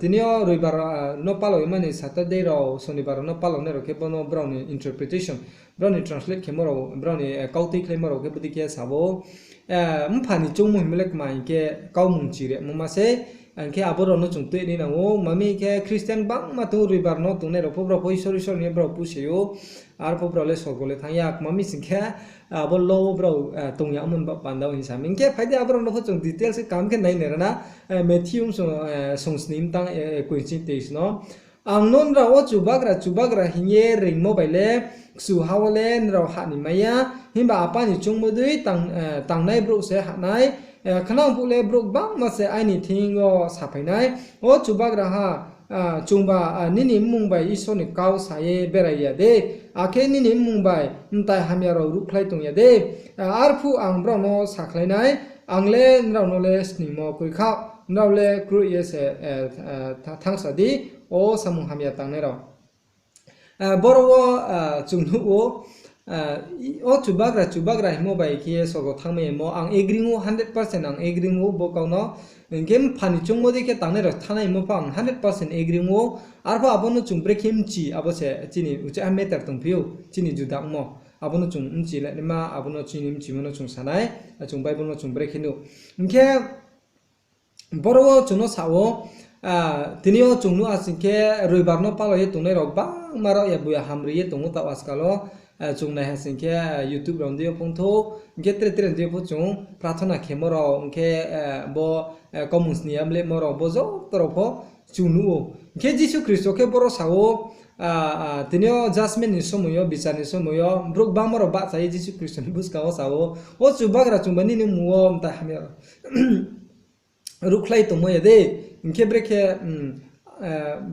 tini yo Roibar no palao mani Saturday rao, Sonibar rao no palaonai rao khe bono brao ni interpretation, brao ni translate khemo rao, brao ni kautui khlaimo rao khe bodei khe sa ou, Mpha ni choungmo hingmo le kma hing khe kaumung chiremo ma sei, hing khe abo rao no chung tuinai nang ou, mami khe Christian gbangma tong ou, Roibar no tongnai rao pho brao pho Isor Isor hing ye brao puse ou, arpho brao le sorgo le thanng ya, kma mi sing khe, abo lo brao tong ya amo ni baoh panda hing sa mi. Hing khe phai di abo rao no pho chung details khe kaham khe nai nai ra na, Matthew song sni mtang, kuinchi teis no. Ang no nrao o Chubagra, Chubagra hing ye reingmo bai le, kchuha wo le nrao hah ni mai ya, himba Apa ni choungmo dei tangnai brouh se hah nai. Khnang phuh le brouh gbangma se aini thing yo saphai nai, O Chubagraha, chungba nini mmung bai Isor ni kau sa ye berai ya de, akhe nini mmung bai mtai hamya rao ruhkhlai tong ya de? Arphuh ang brao no sakhlai nai, ang le nrao no le sningmo kroi kha, nrao le kroih ye se thanngsa di, o samung hamya tangnai rao. Boro wo chung nuh ou, o Chubagra, Chubagra hingmo bai khe sorgo thanngmaimo ang agree ou, hundred percent ang agree ou bo kau no. Hing khe Mpha ni choungmo dei khe tangnai rao thanngnai hingmo pho ang hundred percent agree ou. Arpho abo no chung brekhe mchi, abo se chini uchih ha matter tongphi ou, chini juda ongmo. Abo no chung mchi le naima, abo no chini mchimo no chung sa nai, chung Bible no chung brekhe nuh. Hing khe boro wo chung no sa ou, tini yo chung nuh ha sing khe Roibar no palao ye tongnai rao gbangma rao ya buya hamri ye tong ou taoh ajkal wo. Chung nai ha sing khe YouTube rao ni deing yo phung thou, hing khe tre tre ni deing yo pho chung prathona khemo rao, hing khe bo kaumung sni ya mlemo rao, bo joto rao pho chung nuh ou. Hing khe Jisu Khristo khe boro sa ou, tini yo judgment ni somoi yo, bichar ni somoi yo, brouh gbangma rao bahcha ye Jisu Khristo ni buskang wo sa ou, O Chubagra, chungba nini mmung wo mtai hamya ruhkhlai tongmo ya de? Hing khe brekhe,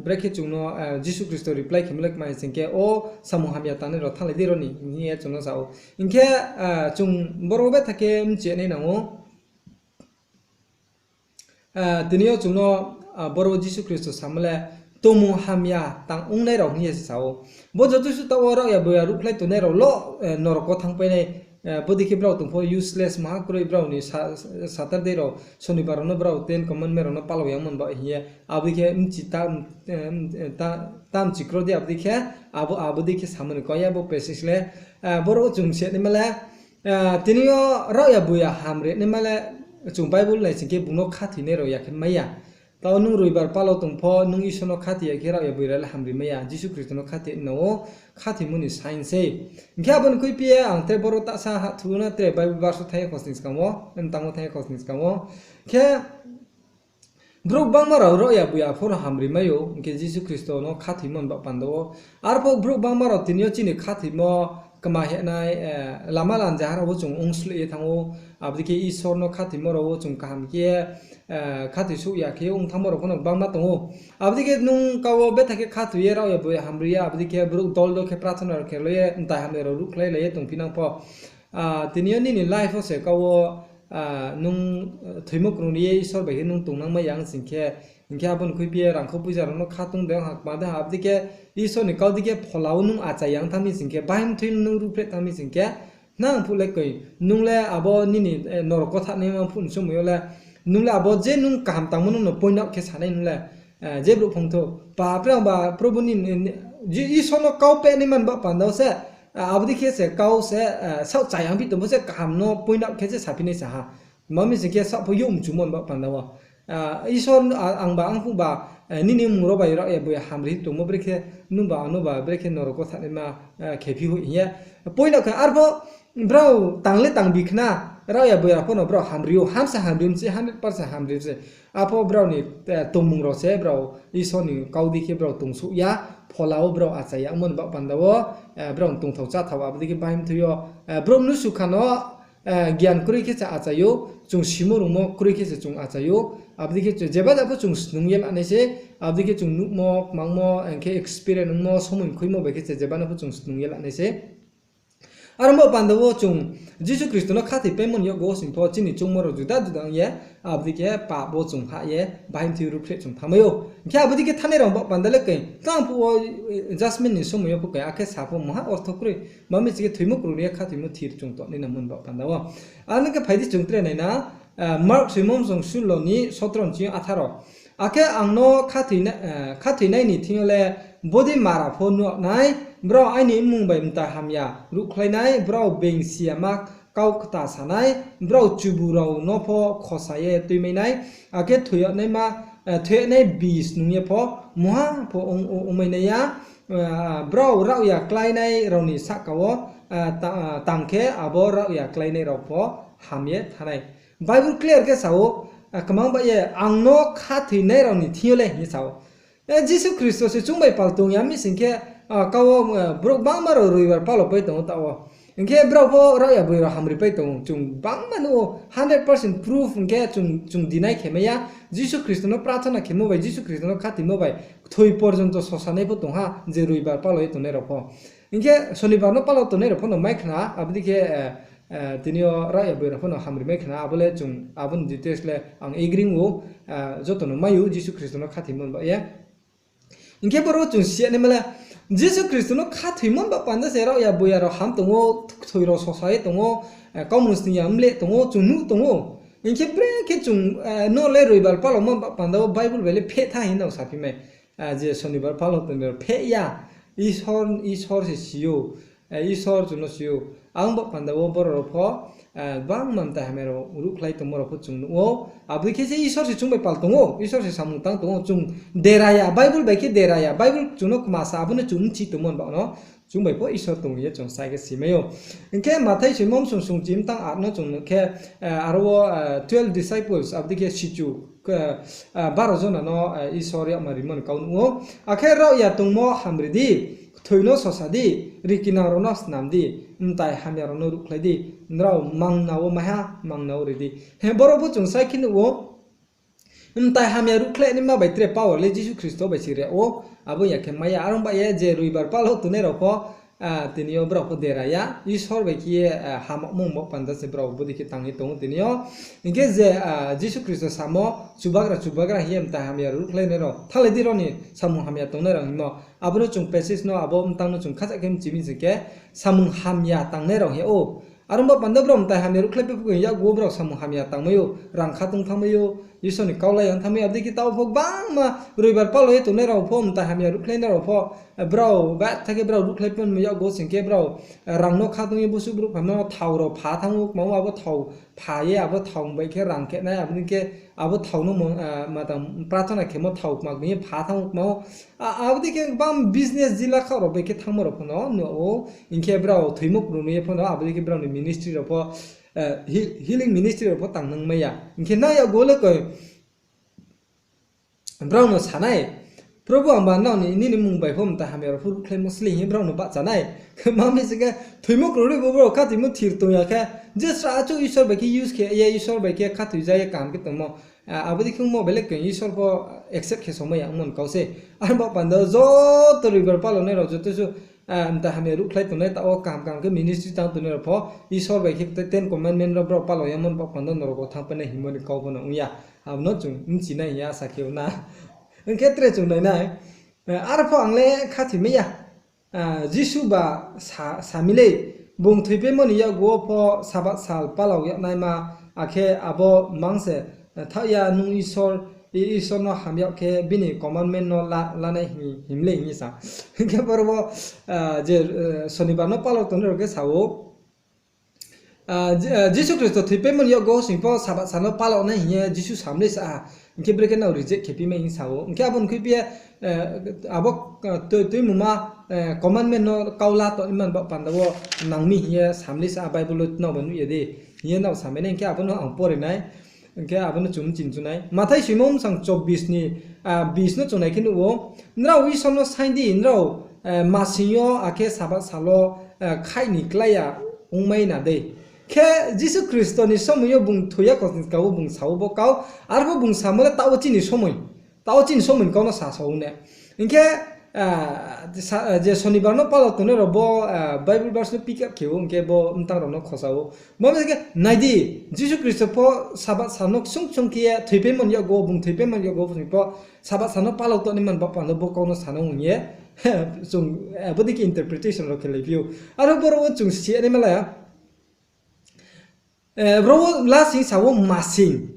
brekhe chung no Jisu Khristo reply khemo le kma hing sing khe, O samung hamya tangnai rao thannglai di ro ni, hing ye chung no sa ou. Hing khe chung boro betha khe mchi nai nang ou. Tini yo chung no boro Jisu Khristo samo le, tongmung hamya tang ongnai rao hing ye se sa ou. Bo joto suh taoh wo raohya boya ruhkhlai tongnai rao lo, norok wo thanngpai nai, bodei khe brao tong pho useless maha kroi brao ni Saturday rao, Sonibar rao no brao Ten Commandment rao no palao yamo ni baoh hing ye, abo dei khe mchi ta, ta mchi kro di abo dei khe, abo, abo dei khe samo ni kau ya bo passage le, boro chung se naima le, tini yo raohya boya hamri naima le, chung Bible nai sing khe bung no khathoinai rao ya khe mai ya. Tao nung Roibar palao tong pho, nung Isor no khathoi ya khe raohya boya le hamri mai ya, Jisu Khristo no khathoi nang ou, khathoimo ni sign sei. Hing khe abo ni khuiphi ye ang tre boro tahsa hahthu na tre Bible verse wo thanng ye khosning skang wo, mtang wo thanng ye khosning skang wo. Khe Brouh gbangma rao raohya boya pho no hamri mai ou, hing khe Jisu Khristo no khathoimo ni baoh panda wo. Arphuh brouh gbangma rao tini yo chini khathoimo kma henai, lama lanja ha rao wo chung ongsloih ye thanng ou, abo dei khe Isor no khathoimo rao wo chung kaham khe ye khathoi souh ya khe ong thanngmo rao pho no gbangma tong ou. Abo dei khe nung kau wo betha khe khathoi ye raohya boya hamri ya, abo dei khe brouh dol dol khe prathona rao khe lai ye, mtai hamya rao ruhkhlailai ye tongphi nang pho, tini yo nini life wo se kau wo nung thoimo krungri ye Isor bai khe nung tongnangmai ya ong sing khe, hing khe abo ni khuiphi ye rangkhou poicha rao no khatung de ha, kma de ha, abo dei khe Isor ni kau dei khe phola wo nung achai ya ong thanng mi sing khe, bahai mthoi nung ruhphreh thanng mi sing khe, nang phuh le koi, nung le abo nini norok kotha naima phuh ni somoi yo le, nung le abo je nung kaham tangmo nung no point out khe sanai nung le, je brouh phung thou, pa, pre ba, Probu ni, Isor no kau peh naima ni baoh panda wo se, abo dei khe se kau se, saoh chayang phi tongmo se kaham no point out khe se saphi nai sa ha. Tma mi sing khe saoh pho youh mchumo ni baoh panda wo. Isor, ang ba, ang phuh ba, nini mmung rao bai raohya boya hamri tongmo brekhe, nung ba, ano ba, brekhe norok kotha naima khephi hoih hing ye. Point out khe arphuh brao tang le tang bi khna, raohya boya rao pho no brao hamri ou, hamsa hamri mi se, hundred percent hamri mi se. Arphuh brao ni tongmung rao se brao Isor ni kau dei khe brao tongsouh ya, phola wo brao achai ya ongmo ni baoh panda wo, brao ni tongthao cháthao abo dei khe bahai mthoi yo, brouh mnusu kha no, gian kroi khe se achai ou, chung simo rungmo kroi khe se chung achai ou, abo dei khe jeba ja pho chung snung ye lanai se, abo dei khe chung nuhmo, kmangmo, hing khe experience ongmo, somoi mkhuimo bai khe se jeba no pho chung snung ye lanai se. Aro ni baoh panda wo chung Jisu Khristo no khathoi paimo ni yakgu wo sing pho chini choungmo rao juda juda ong ye, abo dei khe pap wo chung hah ye, bahai mthoi ruhphreh chung thanngmai ou. Hing khe abo dei khe thanngnai rao baoh panda le koi, tang phuh wo judgment ni somoi yo pho koi, akhe sa pho mungha ortho kroi, tma mi sing khe thoimo krungri ye khathoimo thir chung tongnai nangmo ni baoh panda wo. Ano khe phai di chung tre nai na, Mark soimom song sulo ni sotro ni ching yo atharo. Akhe ang no khathoinai ni thing yo le bodei mara pho nuh nai, brao aini mmung bai mtai hamya ruhkhlai nai, brao being si yama kau kta sa nai, brao chubu rao no pho khosa ye tuimai nai, akhe thoi yag nai bi snung ye pho mungha pho ongmai nai ya, brao raohya kláinai rao ni sahka wo tang khe abo raohya kláinai rao pho ham ye thanng nai. Bible clear khe sa ou, kmang bai ye, ang no khathoinai rao ni thing yo le hing ye sa ou. Jisu Khristo se chung bai pal tong ya mi sing khe, kau wo, brouh gbangma rao roibar pal wo pai tong ou taoh wo. Hing khe brao pho raohya boi rao hamri pai tong ou. Chung gbangma nuh ou, hundred percent proof hing khe chung deny khe mai ya. Jisu Khristo no prathona khemo bai, Jisu Khristo no khathoimo bai, kthoi porjonto sosanai pho tong ha, je roibar pal wo ye tongnai rao pho. Hing khe sonibar no pal wo tongnai rao pho no mai khna, abo dei khe, tini yo raohya boi rao pho no hamri mai khna, abo le chung, abo ni details le ang agree ong ou, joto no mai ou Jisu Khristo no khathoimo ni baoh ye. Hing khe boro chung si ya naima le, Jisu Khristo no khathoimo ni baoh panda se raohya boya rao ham tong ou, kthoi rao sosa ye tong ou, kaumung sning ya mleh tong ou, chung nuh tong ou. Hing khe brekhe chung no le roibar pal wo mo baoh panda wo Bible bai le pheh tha hing nang saphi mai. Je sonibar pal wo tongnai rao pheh ya, Isor, Isor se si ou, Isor chung no si ou. Ang baoh panda wo boro rao pho, gbangma mtai hamya rao ruhkhlai tongmo rao pho chung nuh ou. Abo dei khe se Isor se chung bai pal tong ou, Isor se samung tang tong ou, chung dera ya, Bible bai khe dera ya, Bible chung no kma sa, abo no chung bchi tongmo ni baoh no, chung bai pho Isor tong ye chung sai khe si mai ou. Hing khe Mathai soimom song song chi mtang aat no chung nuh khe, aro wo twelve disciples, abo dei khe sichu baro jona no Isor yagma rimo ni kau nuh ou. Akhe raohya tongmo hamri di, kthoi no sosa di, rikinang rao no snam di, mtai hamya rao no ruhkhlai di, nrao mangna wo maiha mangna wo ri di. He, boro pho chung sai khe nuh ou. Mtai hamya ruhkhlai naima bai tre power le Jisu Khristo bai se ri ou, abo ya khe mai ya. Are ong ba ye je roibar pal wo tongnai rao pho, tini yo brao pho dera ya, Isor bai khe ye, hamya mung baoh panda se brao bodei khe tang ye tong ou tini yo. Hing khe je, Jisu Khristo samo, chubagra chubagra hing ye mtai hamya ruhkhlainai rao, thannglai di rao ni samung hamya tongnai rao hingmo, abo no chung passage no abo mtang no chung khacha khe mchi mi sing khe, samung hamya tangnai rao hing ou. Are ong ba panda brao mtai hamya ruhkhlai pai phuh yakgu wo brao samung hamya tangmai ou, rang khatung thanngmai ou, Isor ni kau la yang thanngmai ou, abo dei khe taoh pho gbangma roibar pal wo ye tongnai rao pho, mtai hamya ruhkhlainai rao pho, brao betha khe brao ruhkhlai pai mi yakgu wo sing khe brao, rang no khatung ye busuh brouh phaimo thao rao pha thanng ou, kma wo abo thao pha ye, abo thao bai khe rang khe nai, abo dei khe abo thao no, ma tang prathona khemo thao kma kma ye pha thanng ou kma wo. Abo dei khe gbang business jila khaoh rao bai khe thanngmo rao pho no nuh ou, hing khe brao thoimo krung ye pho no, abo dei khe brao ni ministry rao pho, healing ministry rao pho tang nang mai ya. Hing khe nang yakgu wo le koi, brao no sa nai, Probhu, ang ba nrao ni, nini mmung bai pho mtai hamya rao pho ruhkhlaimo sle hing ye brao no bahcha nai. Ma mi sing khe, thoimo kroi bo brao khathoimo thir tong ya khe, je sra achouh Isor bai khe use khe ye, Isor bai khe khathoi ja ye kaham khe tongmo, abo dei khe ongmo bai le khe Isor pho accept khe somai ya ongmo ni kau se. Arba panda joto roibar palao nai rao joto su, mtai hamya ruhkhlai tongnai, taoh wo kaham kaham khe ministry tang tongnai rao pho, Isor bai khe Ten Commandment rao brao palao yamo ni baoh panda norok wo thanngpai nai hingmo ni kau pho no ong ya. Abo no chung bchi nai hing ye asa khe ou na. Hing khe tre chung nai nai, arpho ang le khathoi mai ya. Jisu ba sa mi le, bung thoipaimo ni yakgu wo pho Sabath sal palao yag naima, akhe abo mang se thaoh ya, nung Isor, Isor no ham yag khe bini commandment no la, lanai hing, him le hing ye sa. Hing khe boro wo, je, Sonibar no palao tongnai rao khe sa ou, Jisu Khristo thoipaimo ni yakgu wo sing pho Sabath sal no palao nai hing ye Jisu sam le sa ha. Hing khe brekhe nrao reject khe pi mai hing sa ou. Hing khe abo ni khui phi ye, abo, tui, tuimungma, commandment no kau la tongnaima ni baoh panda wo nang mi hing ye sam le sa ha, Bible wo nrao ba nuh ya de. Hing ye nrao sa mai nai, hing khe abo no ang pore nai. Hing khe abo no chung bchi chu nai. Mathai soimo bsang chobbish ni, bis no chung nai khe nuh ou, nrao Isor no saing di, nrao, masing yo akhe Sabath sal wo, khaih ni klái ya ongmai na dei. Khe Jisu Khristo ni somoi yo bung thoi ya khosning ska wo bung sa ou bo kau, arpho bung samo le taoh wo chini somoi, taoh wo chini somoi ni kau no sa sa ou ne. Hing khe, je Sonibar no palao tongnai rao bo, Bible verse no pick up khe ou, hing khe bo mtang rao no khosa ou. Bo mi khe nai di, Jisu Khristo pho Sabath sal no ksung ksung khe ye thoipaimo ni yakgu wo, bung thoipaimo ni yakgu wo sing pho Sabath sal no palao tongnaima ni baoh panda bo kau no sa no hing ye, chung, bodei khe interpretation rao khe laiphi ou. Aro boro wo chung si ya naima la, boro wo lasing sa ou masing.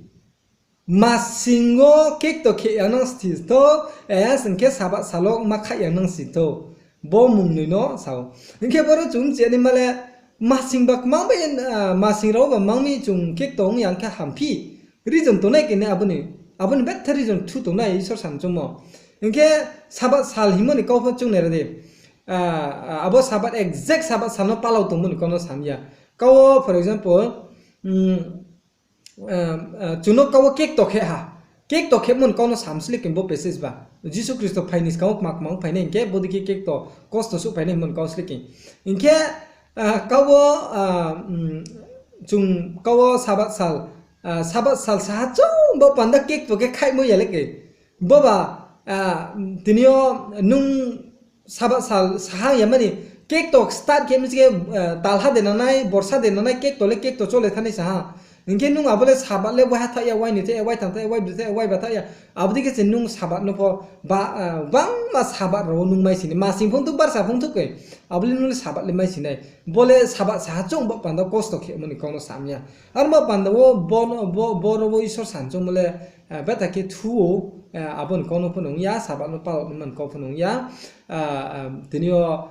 Masing wo kekto khe ya nang si thou, sing khe Sabath sal wo ma khaih ya nang si thou. Bo mungnoi no sa ou. Hing khe boro chung bchi ya naima le, masing ba kmang bai, masing rao ba mang mi chung kekto ong ya khe hamphi. Reason tongnai khe nai abo ni, abo ni betha reason thu tongnai Isor sam choungmo. Hing khe Sabath sal hingmo ni kau pho chung nai ra di. Abo Sabath, exact Sabath sal no palao tongmo ni kau no sam ya. Kau wo, for example, chung no kau wo kekto khe ha. Kekto khemo ni kau no sam sle khe bo passage ba. Jisu Khristo phai ni skang wo kma kma ong phai nai hing khe, bodei khe kekto kosto souhphai nai hingmo ni kau sle khe. Hing khe, kau wo, chung kau wo Sabath sal, Sabath sal saha chung bo panda kekto khe khaihmo ya le khe. Bo ba, tini yo nung Sabath sal sahang ya mani, kekto start khe mi se khe, talha de nangnai, borsa de nangnai, kekto le kekto chole thanai saha. Hing khe nung abo le Sabath le waiha thaoh ya, wai ni thaoh ya, wai tham thaoh ya, wai bri thaoh ya, wai ba thaoh ya. Abo dei khe se nung Sabath no pho ba, gbangma Sabath rao wo nung mai si nai, masing phung thuk, barsa phung thuk khe, abo le nung le Sabath le mai si nai. Bo le Sabath saha chung bo panda kosto khemo ni kau no sam ya. Aro bo panda wo bo, boro wo Isor sam choungmo le, betha khe thu ou, abo ni kau no pho nung ya, Sabath no palao naima ni kau pho nung ya. Tini yo,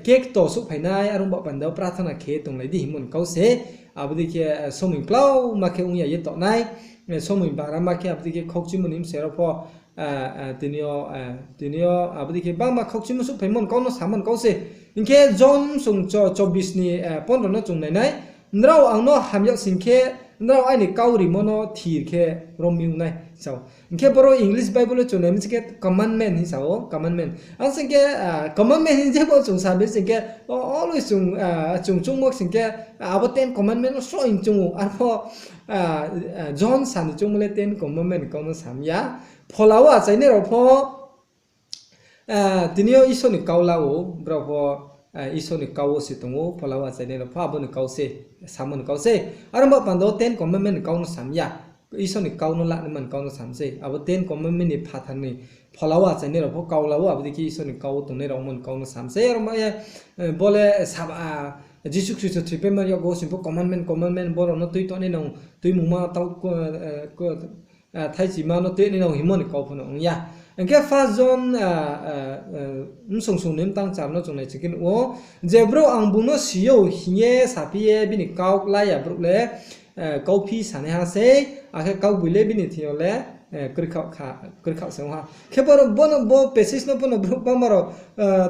kekto souhphai nai, aro bo panda wo prathana khe tonglai di hingmo ni kau se. Abo dei khe, somoi klauma khe ong ya ye tongnai, somoi barama khe abo dei khe khaukchimo ni bsing rao pho, tini yo, tini yo abo dei khe gbangma khaukchimo souhphaimo ni kau no samo ni kau se. Hing khe John sung cho-, chobbish ni, pondro no chung nai nai. Nrao ang no ham yag sing khe, nrao aini kau rimo no thir khe rom mi ong nai, sa ou. Hing khe boro English Bible wo chung nai mi se khe commandment hing sa ou, commandment. Ang sing khe, commandment hing je bo chung sa mi sing khe, always chung, chung choungmo sing khe, abo Ten Commandment no sroh hing choung ou. Arpho, John sa ni choungmo le Ten Commandment ni kau no sam ya. Phola wo achainai rao pho, tini yo Isor ni kau la ou, brao pho, Isor ni kau wo se tong ou, phola wo achainai rao pho abo ni kau se, samo ni kau se. Aro bo panda wo Ten Commandment ni kau no sam ya. Isor ni kau no lanaima ni kau no sam sei. Abo Ten Commandment ni phathar ni phola wo achainai rao pho kau la ou, abo dei khe Isor ni kau wo tongnai rao mo ni kau no sam sei. Aro ma ye, bo le, Jisu Khristo thoipaimo ni yakgu wo sing pho commandment, commandment, bo rao no tui tongnai nang, tuimungma tau, thaichima no tui nai nang hingmo ni kau pho no ong ya. Hing khe First John, bsung sung ni mtang char no chung nai sing khe nuh ou, je brouh ang bung no si ou hing ye saphi ye bini kau la ya brouh le, kauphi sanaiha sei, akhe kaugboino le bini thing yo le, kroi khaoh se ong ha. Khe bo, bo passage no pho no brouh gbangma rao,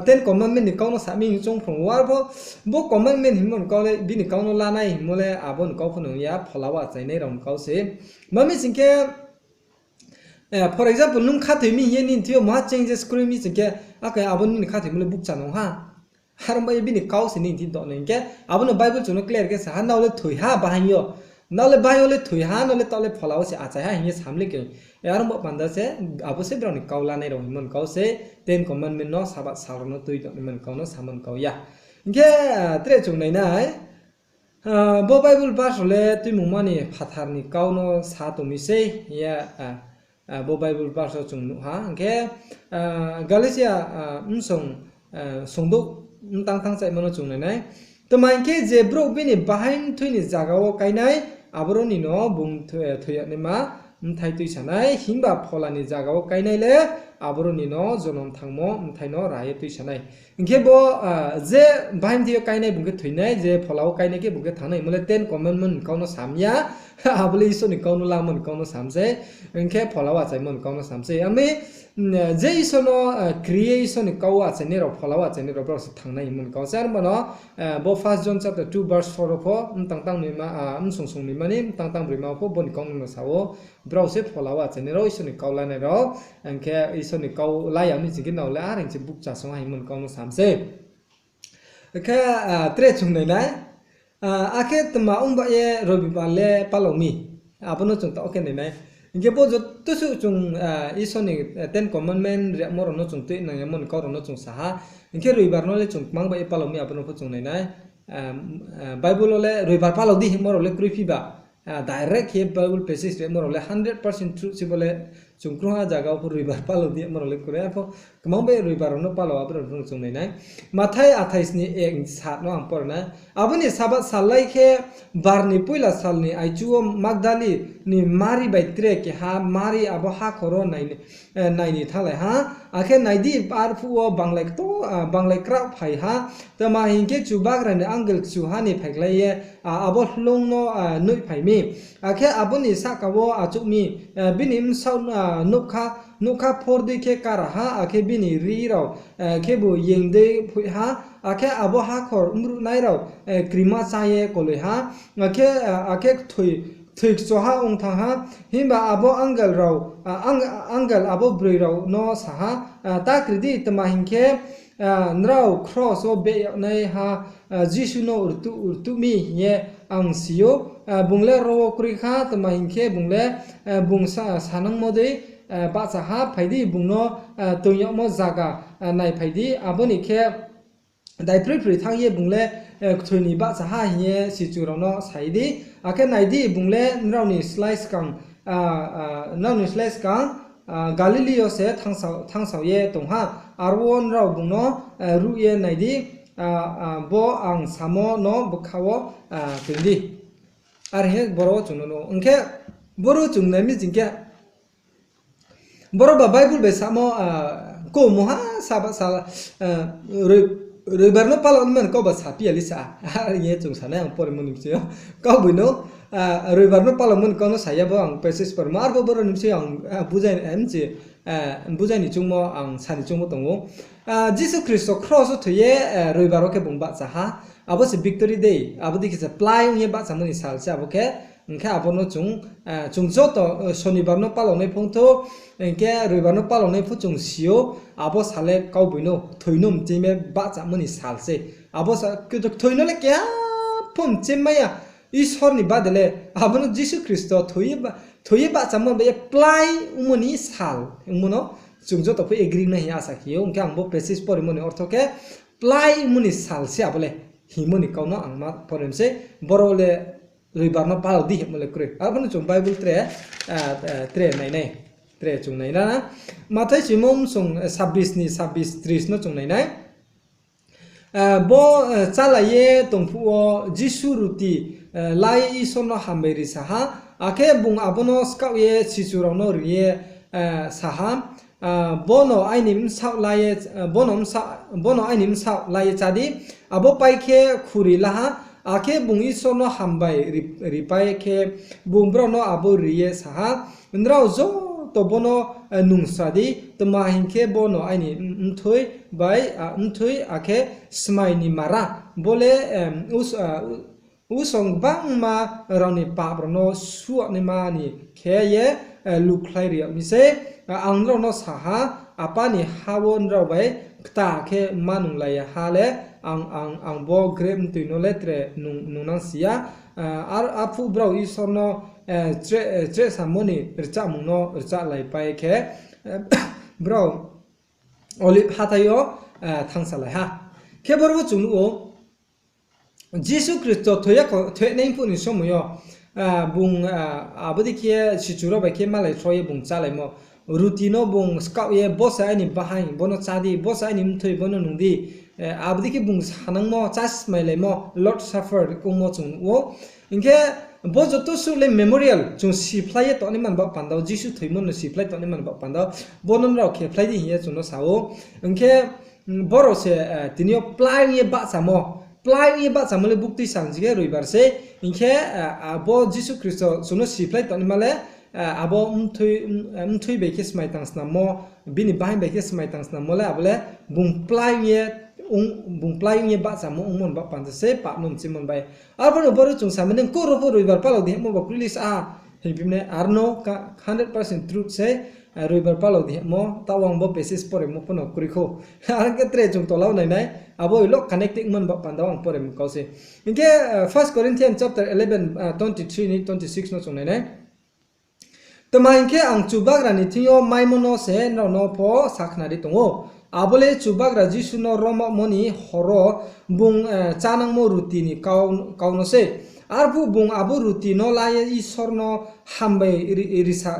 Ten Commandment ni kau no sa mi hing choung phrung ou, arpho bo commandment hingmo ni kau le, bini kau no lanai hingmo le abo ni kau pho no ong ya, phola wo achainai rao ni kau se. Ma mi sing khe, For example, nung khathoi mi hing ye nini thing yo maha changes kroi mi sing khe, akhe abo nini khathoimo le bukcha nung ha. Are ong ba ye bini kau se nini thing doh nai hing khe, abo no Bible chung no clear khe sa ha, nrao le thoi ha bahaing yo. Nrao le bahaing yo le thoi ha, nrao le taoh le phola wo se achai ha hing ye sam le khe. Are ong ba panda se, abo se brao ni kau lanai rao hingmo ni kau se, Ten Commandment no, Sabath sal rao no tui tongnaimo ni kau no samo ni kau ya. Hing khe, tre chung nai nai, bo Bible verse rao le Tuimungma ni phathar ni kau no sa tong mi sei, hing ye, bo Bible verse wo chung nuh ha. Hing khe, Galatia, bsong, songdouh, mtang tang chaimo no chung nai nai. Tma hing khe, je brouh bini bahaing mthui ni zaga wo káinai, aboro ni no bung thoi yag naima bthai tuisa nai, himba phola ni zaga wo káinai le, aboro ni no jonom thangmo bthai no ra ye tuisa nai. Hing khe bo, je bahaing mthui yo káinai bung khe thoi nai, je phola wo káinai khe bung khe thanng nai, hingmo le Ten Commandment ni kau no sam ya, abo le Isor ni kau no lamo ni kau no sam sei, hing khe phola wo achaimo ni kau no sam sei. Ami, je Isor no kri ye Isor ni kau wo achainai rao, phola wo achainai rao, brao se thanng nai hingmo ni kau se. Are ong ba no, bo First John chapter two verse four wo pho, mtang tang noima, bsong song noima ni mtang tang broima wo pho bo ni kau no sa ou, brao se phola wo achainai rao, Isor ni kau lanai rao, hing khe Isor ni kau la ya mi sing khe nrao le are hing se bukcha song ha hingmo ni kau no sam sei. Khe, tre chung nai nai, akhe tma ong ba ye Robibar le palao mi, abo no chung taoh khe nai nai. Hing khe bo joto suh chung, Isor ni Ten Commandment riagmo rao no chung tuinang yamo ni kau rao no chung sa ha. Hing khe Robibar no le chung kmang ba ye palao mi, abo no pho chung nai nai. Bible wo le Robibar palao di hingmo rao le kroi phi ba. Direct khe Bible passage riagmo rao le hundred percent truth se bo le, chung krungha zaga wo pho Robibar palao di hingmo rao le kroi. Arpho kmang ba ye Robibar rao no palao, abo rao no chung nai nai. Mathai athais ni ek sat no ang pore nai. Abo ni Sabath sal lai khe, bar ni poila sal ni aichu wo Magdali ni Mari bai tre keha Mari abo hakhor wo nai ni thannglai ha. Akhe nai di, arphuh wo banglai kto, banglai kraoh phai ha. Tma hing khe, Chubagra ni angel kchuha ni phaikhlai ye, abo hloung no noihphai mi. Akhe abo ni sahka wo achouh mi, bini bsaoh nougkha phor dei khe kara ha, akhe bini rri rao khebu yeng dei phoih ha, akhe abo hakhor mruhnai rao krima chá ye koloi ha, akhe kthoi kchoha ong thanng ha. Himba abo angel rao, angel abo broi rao no sa ha, Ta kri di, tma hing khe, nrao kros wo beh yagnaiha Jisu no rtuh mi hing ye ang si ou. Bung le ro wo kroi kha, tma hing khe bung le, bung sanangmo dei bahcha ha. Phai di, bung no toing yagmo zaga naiphai di, abo ni khe daiphroi phroi thanng ye bung le kthoi ni bahcha ha hing ye sichu rao no sa ye di. Akhe nai di, bung le nrao ni slái skang, nrao ni slái skang Galili yo se thanngsao ye tong ha. Aro wo nrao bung no ruh ye nai di, bo ang samo no bkha wo toing di. Are hing ye boro wo chung no nuh ou. Hing khe boro chung nai mi sing khe, boro ba Bible bai samo, ko mungha saba sal, Roibar no palao naima ni kau ba saphi ya le sa. Are hing ye chung sa nai ang poremo ni bsing yo. Kaugboino, Roibar no palao mo ni kau no sa ya bo ang passage poremo. Arpho boro ni bsing yo ang bujai ni choungmo ang sa ni choungmo tong ou. Jisu Khristo kros wo thoi ye, Roibar wo khe bung bahcha ha. Abo se victory day, abo dei khe se plái ong ye bahchamo ni sal se abo khe. Hing khe abo no chung, chung joto, Sonibar no palao nai phung thou, hing khe Roibar no palao nai pho chung si ou, abo sal le kaugboino thoi no mchemi bahchamo ni sal se. Abo sa, thoi no le keha pho mchemi mai ya, Isor ni bade le, abo no Jisu Khristo thoi ye bahchamo bai ye plái ongmo ni sal ongmo no chung joto pho agree nai hing ye asa khe ou. Hing khe ang bo passage poremo ni ortho khe, plái ongmo ni sal se abo le hingmo ni kau no ang ma poremo se, boro le Roibar no palao di hingmo le kroi. Abo no chung Bible tre, tre nai nai, tre chung nai na. Mathai soimo bsong sabbish ni sabbish tris no chung nai nai. Bo chálai ye tong phuh wo Jisu ruti la ye Isor no hambai ri sa ha, akhe bung abo no skaoh ye sichu rao no ri ye sa ha, bono aini bsaoh la ye chá di. Abo pai khe khuri la ha, akhe bung Isor no hambai ripai khe bung brao no abo ri ye sa ha, Nrao joto bono nungsra di, tma hing khe bono aini mthoi bai, mthoi akhe smai ni mara, bo le, usong gbangma rao ni pap rao no suanaima ni khe ye lukhlai ri yag mi sei. Ang nrao no sa ha, Apa ni ha wo nrao bai kta khe manunglai ya ha le, ang, ang, ang bo grep mtoi no le tre nung, nungnang si ya. Ar, arphuh brao Isor no chrehsamo ni rchahmung no rchahlaipai khe, brao Olive hathái yo thanngsalai ha. Khe boro wo chung nuh ou, Jisu Khristo thoi ya kho, thoinai phuh ni somoi yo, bung, abo dei khe sichu rao bai khe malai thro ye bung chálaimo. Ruti no bung skaoh ye, bo se aini bahaing, bo no chá di, bo se aini mthoi, bo no nung di. Abo dei khe bung sanangmo, chásmailaimo, Lord Supper ongmo chung nuh ou. Hing khe bo joto suh le memorial, chung siphlai ye tongnaima ni baoh panda wo, Jisu thoimo no siphlai tongnaima ni baoh panda wo, bo no nrao khephlai di hing ye chung no sa ou. Hing khe, boro se, tini yo plái ong ye bahchamo, plái ong ye bahchamo le buktui sal jige roibar sei. Hing khe, abo Jisu Khristo chung no siphlai tongnaima le, abo mthoi bai khe smai tang snammo, bini bahaing bai khe smai tang snammo le, abo le bung plái ong ye, bung plái ong ye bahchamo ongmo ni baoh panda sei, pap no mchimo ni bai. Arphuh no boro chung sa mane, kuro pho roibar palao di hingmo ba kroi le sa, hing phi mane, ar no hundred percent truth sei, roibar palao di hingmo, taoh ang bo passage poremo pho no kroi khou. Ang khe tre chung tola wo nai nai, abo ilo connecting ongmo ni baoh panda wo ang poremo kau sei. Hing khe, First Corinthians chapter eleven, twenty-three ni twenty-six no chung nai nai. Tma hing khe, ang Chubagra ni thing yo maimo no se nrao no pho sakhnari tong ou. Abo le Chubagra Jisu no rommo ni hor wo bung chánangmo ruti ni kau no sei. Arphuh bung abo ruti no la ye Isor no hambai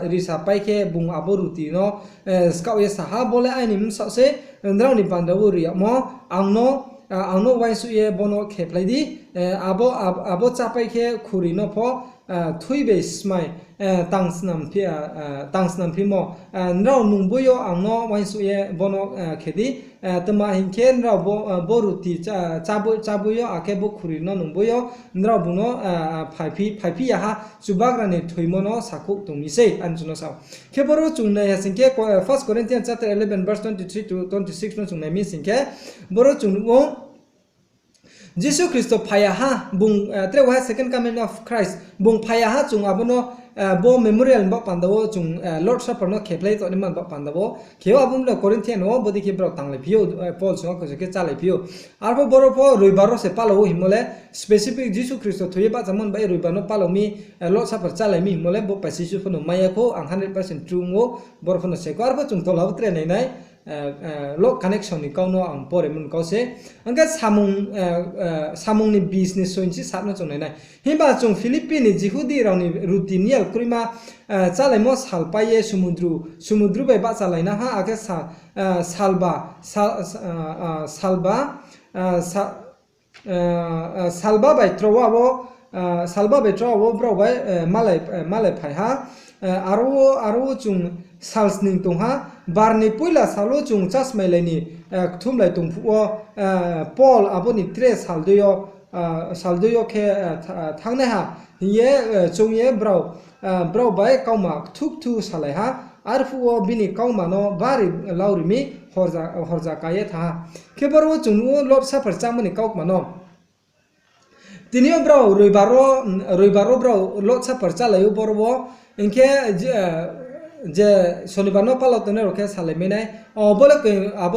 risapai khe, bung abo ruti no skaoh ye sa ha, Bo le aini bsaoh sei, nrao ni panda wo ri yagmo, ang no uaingsouh ye bo no khephlai di. Abo chápai khe khuri no pho thui bai smai tang snamphimo. Nrao nungboi yo ang no uaingsouh ye bo no khe di. Tma hing khe, nrao bo ruti cháboi yo, akhe bo khuri no nungboi yo, nrao bung no phaiphi ya ha, Chubagra ni thoimo no sakhouh tong mi sei, ang chung no sa ou. Khe boro chung nai ha sing khe, First Corinthians chapter eleven verse twenty-three to twenty-six no chung nai mi sing khe, boro chung nuh ou, Jisu Khristo phai ya ha, bung, tre wa ha second coming of Christ, bung phai ya ha, chung abo no, bo memorial ni baoh panda wo chung Lord Supper no khephlai tongnaima ni baoh panda wo khe ou, abo no Corinthian wo bodei khe brao tanglai phi ou, Paul song khe se khe chálai phi ou. Arphuh boro pho roibar wo se pala ou hingmo le, specific Jisu Khristo thoi ye bahchamo ni bai roibar no pala mi, Lord Supper chálai mi hingmo le, bo passage pho no mai ya khou, ang hundred percent true ong ou, boro pho no se khou. Arphuh chung tola wo tre nai nai, lo connection ni kau no ang poremo ni kau se. Ang khe samung ni business soinsi sat no chung nai nai. Himba chung Philippi ni Jihudi rao ni ruti nial kroima chálaimo sal pai ye sumundru, sumundru bai bahchalai na ha, akhe salba, salba, salba bai trowa wo, salba bai trowa wo brao bai malai phai ha. Aro wo chung sal sning tong ha, bar ni poila sal wo chung chásmailai ni kthumlai tong phuh wo, Paul abo ni tre sal dei yo khe thanngnaiha hing ye choung ye brao bai kauma kthu kthu salai ha. Arphuh wo bini kauma no bari lauri mi, horja ka ye thanng ha. Khe boro wo chung nuh ou Lord Supper chámo ni kaukma no. Tini yo brao roibar wo brao Lord Supper chálai ou boro wo, hing khe je Sonibar no pala tongnai rao khe salai mai nai. Abo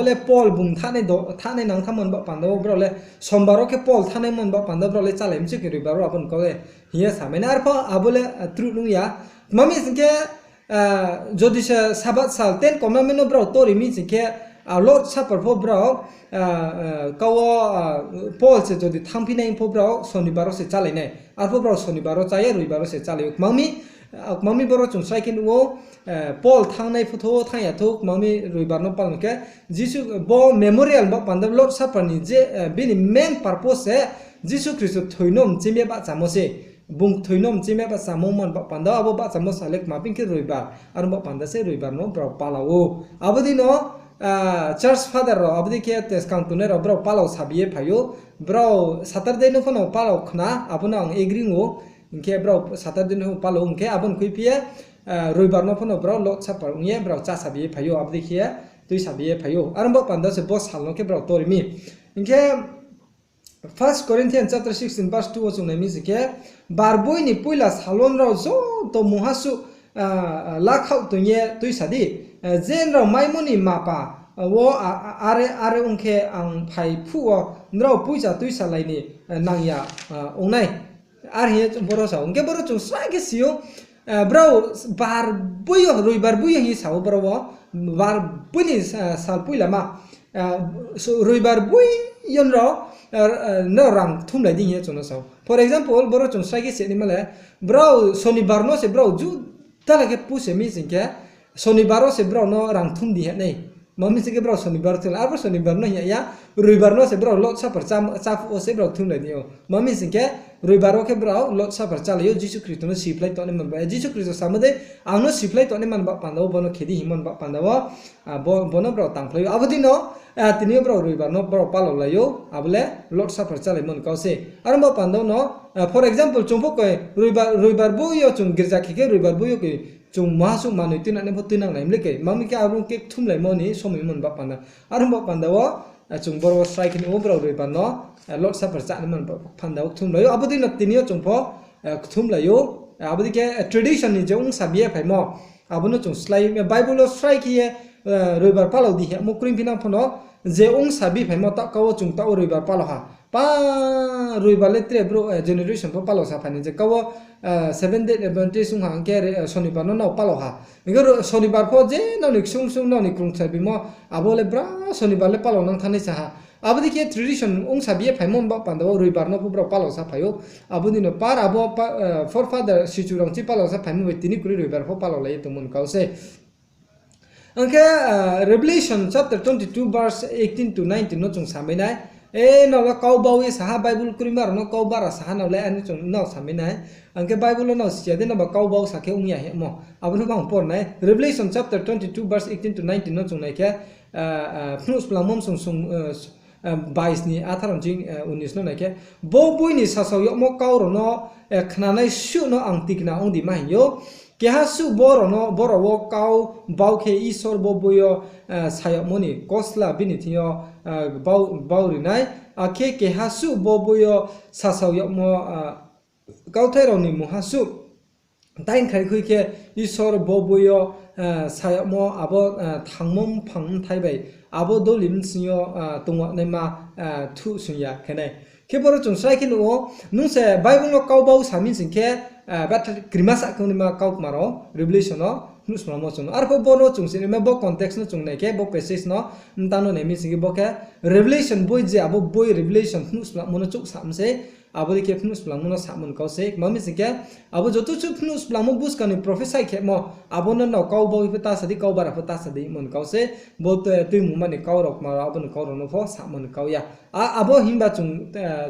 le Paul bung thanngnai nang thanngmo ni baoh panda wo brao le, Sombar wo khe Paul thanngnaimo ni baoh panda wo brao le chálai mi se khe roibar wo abo ni kau le hing ye sa mai nai. Arphuh abo le truth nung ya. Tma mi sing khe, jodi se Sabath sal Ten Commandment no brao tori mi sing khe, Lord Supper pho brao, kau wo, Paul se jodi thanngphi nai pho brao Sonibar wo se chálai nai. Arphuh brao Sonibar wo chá ye roibar wo se chálai ou. Kmang mi boro chung srai khe nuh ou, Paul thanngnai pho thou, thanng ya thou, kmang mi roibar no pal no khe, Jisu bo memorial ni baoh panda Lord Supper ni je, bini main purpose se Jisu Khristo thoi no mchim ye bahchamo se. Bung thoi no mchim ye bahchamo man baoh panda, abo bahchamo sal le kma phi khe roibar. Aro baoh panda se roibar no brao pala ou. Abo dei no, church father rao abo dei khe skang tongnai rao brao pala sabi ye phai ou. Brao Saturday no pho no pala khna, abo no ang agree ong ou. Hing khe brao Saturday no pala ong khe abo ni khuiphi ye, roibar no pho no brao Lord Supper ong ye brao chá sabi ye phai ou, abo dei khe tui sabi ye phai ou. Aro baoh panda se bo sal no khe brao tori mi. Hing khe First Corinthians chapter sixteen verse two wo chung nai mi sing khe, bar boi ni poila sal wo nrao joto mungha suh lakhaoh toing ye tuisa di, je nrao maimo ni mapa wo are ong khe ang phai phuh wo nrao poicha tuisalai ni nang ya ong nai. Are hing ye boro sa ou. Hing khe boro chung srai khe si ou, brao bar boi yo, roibar boi yo hing ye sa ou boro wo, bar boi ni sal poila ma, roibar boi yo nrao, nrao rang kthumlai di hing ye chung no sa ou. For example, boro chung srai khe se naima le, brao sonibar no se brao ju tala khe pu se mi sing khe, sonibar wo se brao no rang kthum di hing nai. Ma mi sing khe brao sonibar thumlai, arphuh sonibar no hing ya, roibar no se brao Lord Supper chá phuh wo se brao kthumlai di ou. Ma mi sing khe, roibar wo khe brao Lord Supper chálai ou, Jisu Khristo no siphlai tongnai man ba, Jisu Khristo samo dei, ang no siphlai tongnai man ba panda wo, bo no khe di hingmo ni ba panda wo, bo no brao tangphlai ou. Abo dei no, tini yo brao roibar no brao palaolai ou, abo le Lord Supper chálaimo ni kau se. Are ong ba panda wo no, for example, chung pho koi, roibar boi yo chung girja khe khe roibar boi yo koi, chung mungha suh manoi tuinang nai pho tuinang nai mle koi. Ma mi khe abo khe kthumlaimo ni somoi mo ni ba panda. Are ong ba panda wo, chung boro wo srai khe ni ou brao roibar no Lord Supper chánaimo ni ba panda wo kthumlai ou. Abo dei no tini yo chung pho kthumlai ou. Abo dei khe tradition ni je ongsa bi ye phaimo, abo no chung slái, Bible wo srai khe ye roibar palao di hingmo kroi phinang pho no, je ongsa bi phaimo taoh ka wo chung taoh wo roibar palao ha. Pa roibar le tre brouh generation pho palao sa phai ni je ka wo, Seventh Day Adventist ong ha hing khe sonibar no nrao palao ha. Hing khe sonibar pho je nrao ni ksung ksung nrao ni krungsa bimo, abo le bra sonibar le palao nang thanng nai sa ha. Abo dei khe tradition ongsa bi ye phaimo ni ba panda wo roibar no pho brao palao sa phai ou. Abo ni no par abo forefather sichu rao chi palao sa phaimo bai tini kroi roibar pho palaolai ye tongmo ni kau se. Ang khe Revelation chapter twenty two verse eighteen to nineteen no chung samai nai. E, nrao le kau bau ye sa ha, Bible kroima rao no kau bara sa ha, nrao le ani chung nrao samai nai. Ang khe Bible wo nrao si ya dei, nrao ba kau bau sa khe ong ya hingmo. Abo no bang por nai. Revelation chapter twenty two verse eighteen to nineteen no chung nai khe, Phnuhsplangmo bsung bais ni atharo ching unis no nai khe, bo boi ni sasao yagmo kau rao no khnanai suh no ang tikna ong di ma hing ou. Keha suh boro wo kau bau khe Isor bo boi yo sa yagmo ni kosla bini thing yo bau ri nai, akhe keha suh bo boi yo sasao yagmo kauthai rao ni mungha suh tainkhrai khui khe Isor bo boi yo sa yagmo abo thangmo mphang bthai bai abo doli bsing yo tongnaima thuhsoing ya khe nai. Khe boro chung srai khe nuh ou, nung se Bible no kau bau sa mi sing khe, ba krima sa khe ongnaima kau kma rao Revelation no Phnuhsplangmo chung no. Arphuh bo no chung sinaima bo context no chung nai khe, bo passage no mtang no nai mi sing khe bo khe Revelation boi je abo boi Revelation Phnuhsplangmo no chouh sa mi sei, abo dei khe Phnuhsplangmo no samo ni kau se. Ma mi sing khe, abo joto suh Phnuhsplangmo buskang ni prophecy khemo, abo no nrao kau bau pho ta sa di, kau bara pho ta sa di hingmo ni kau se. Bo tuimungma ni kau rao kma rao, abo ni kau rao no pho samo ni kau ya. Abo himba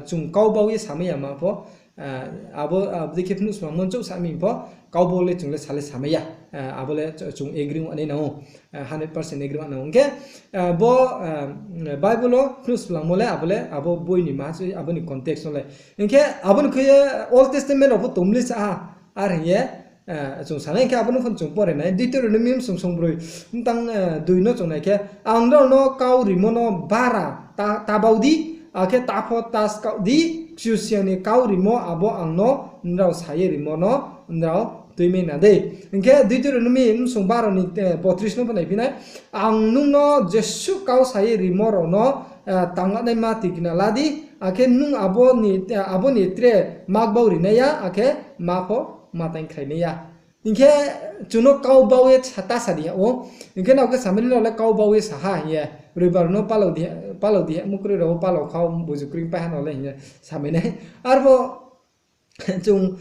chung kau bau ye samai ya ma pho, abo dei khe Phnuhsplangmo chouh sa mi pho, kau bau le chung le sa le samai ya. Abo le chung agree ong nai nang ou, hundred percent agree ong nang ou. Hing khe bo Bible wo Phnuhsplangmo le abo le abo boi ni ma se, abo ni context no le. Hing khe abo ni khui ye Old Testament rao pho tongmli sa ha, are hing ye chung sa nai. Hing khe abo no pho chung pore nai, Deuteronomy bsung songbroi mtang dui no chung nai khe, ang nrao no kau rimo no bara ta bau di, akhe ta pho ta skaoh di, Kchusoyang ni kau rimo abo ang no nrao sa ye rimo no nrao tuimai na dei. Hing khe Deuteronomy bsung baro ni botris no pho naiphi nai, ang nung no jesuh kau sa ye rimo rao no tangnaima tikna la di, akhe nung abo ni tre mak bau ri nai ya, akhe ma pho ma taingkhrai nai ya. Hing khe chung no kau bau ye ta sa di ha ou. Hing khe nrao khe samai nai, nrao le kau bau ye sa ha hing ye, roibar no palao di ha, mukroi rao wo palao kha, buzu kroi pai ha nrao le hing ye samai nai. Arphuh chung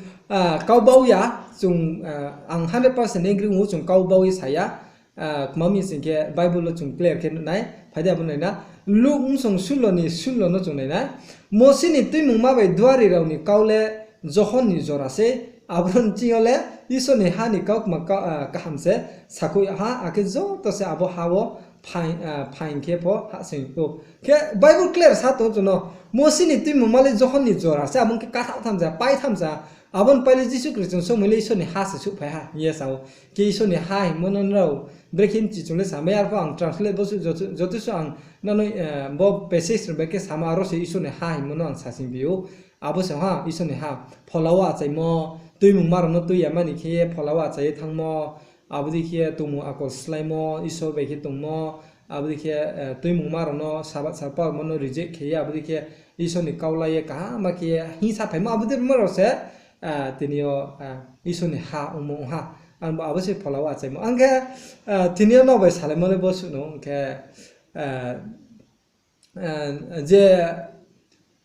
kau bau ya, chung, ang hundred percent agree ong ou, chung kau bau ye sa ya. Kma mi sing khe Bible wo chung clear khe nuh nai. Phai di abo nai na. Luk bsung sulo ni sulo no chung nai na. Mosi ni Tuimungma bai duari rao ni kau le Johon ni jora sei. Abo ni ching yo le Isor ni ha ni kau kma kaham se sakhouh yag ha, akhe joto se abo ha wo phaing, ah, phaing khe pho hahsoing ou. Khe Bible clear sa tong chung no, Mosi ni tuimungma le Johon ni jora se, abo ong khe kathaoh thamsa, paithamsa, abo ni pai le Jisu Khristo ni somoi le Isor ni ha se souhphai ha hing ye sa ou. Khe Isor ni ha hingmo no nrao brekhe mchi chung le samai, arpho ang translate bo suh joto, joto suh ang nano, eh, bo passage rao bai khe samo, aro se Isor ni ha hingmo no ang sasing bi ou. Abo se ha, Isor ni ha. Phola wo achaimo, tuimungma rao no tui ya mani khe ye phola wo achai ye thanngmo, abo dei khe tongmung akol sláimo, Isor bai khe tongmo, abo dei khe, eh, tuimungma rao no, Sabath salpa rao no reject khe ye, abo dei khe Isor ni kau la ye kaham ma khe ye hing saphaimo, abo dei ma rao se, ah, tini yo, ah, Isor ni ha ongmo ong ha. Ang bo abo se phola wo achaimo. Ang khe, ah, tini yo nrao bai salaimo le bo suh no, ong khe, ah, ah, je,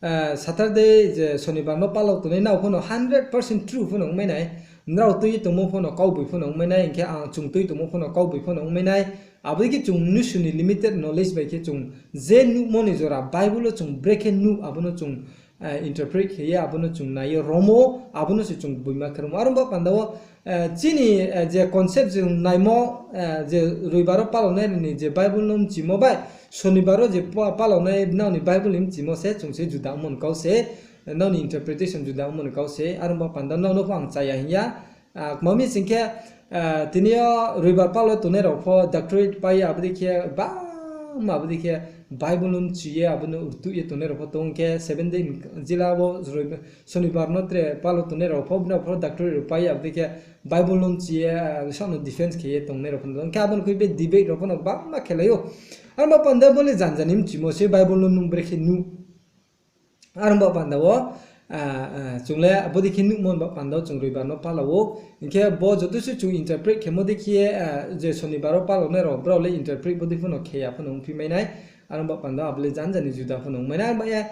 ah, Saturday je Sonibar no pala tongnai nrao pho no hundred percent true pho no ongmai nai. Nrao tui tongmo pho no kauboi pho no ongmai nai, hing khe ang chung tui tongmo pho no kauboi pho no ongmai nai. Abo dei khe chung mnusu ni limited knowledge bai khe chung je nuhmo ni jora Bible wo chung brekhe nuh, abo no chung, eh, interpret khe ye, abo no chung nai ye romo, abo no se chung boima khe romo. Aro ba panda wo, eh, chini, eh, je concept chung naimo, eh, je Roibar wo pala nai ni je Bible no mchimo bai, Sonibar wo je pa-, pala nai nrao ni Bible ni mchimo se chung se juda ongmo ni kau se, nrao ni interpretation juda ongmo ni kau se, aro ba panda nrao no pho ang chaya hing ya. Ah, kma mi sing khe, ah, tini yo Roibar pala tongnai rao pho doctorate pai ye, abo dei khe bangma abo dei khe Bible no mchi ye, abo no rtuh ye tongnai rao pho tong khe, Seventh Day jila wo Sonibar no tre pala tongnai rao pho, bini pho doctorate rao pai ye, abo dei khe Bible no mchi ye, ah, saoh no defense khe ye tongnai rao pho tong khe, abo ni khui be debate rao pho no bangma khelai ou. Aro ba panda bo le janja ni mchimo se Bible no nung brekhe nuh. Aro ba panda wo, ah, ah, chung le abo dei khe nuhmo ba panda wo chung Roibar no pala ou. Hing khe bo joto se chung interpret khemo dei khe, ah, je Sonibar wo pala nai rao, brao le interpret bo dei pho no khe ya pho no ongphi mai nai. Aro ba panda wo abo le janja ni juda pho no ongmai nai. Aro ba ye,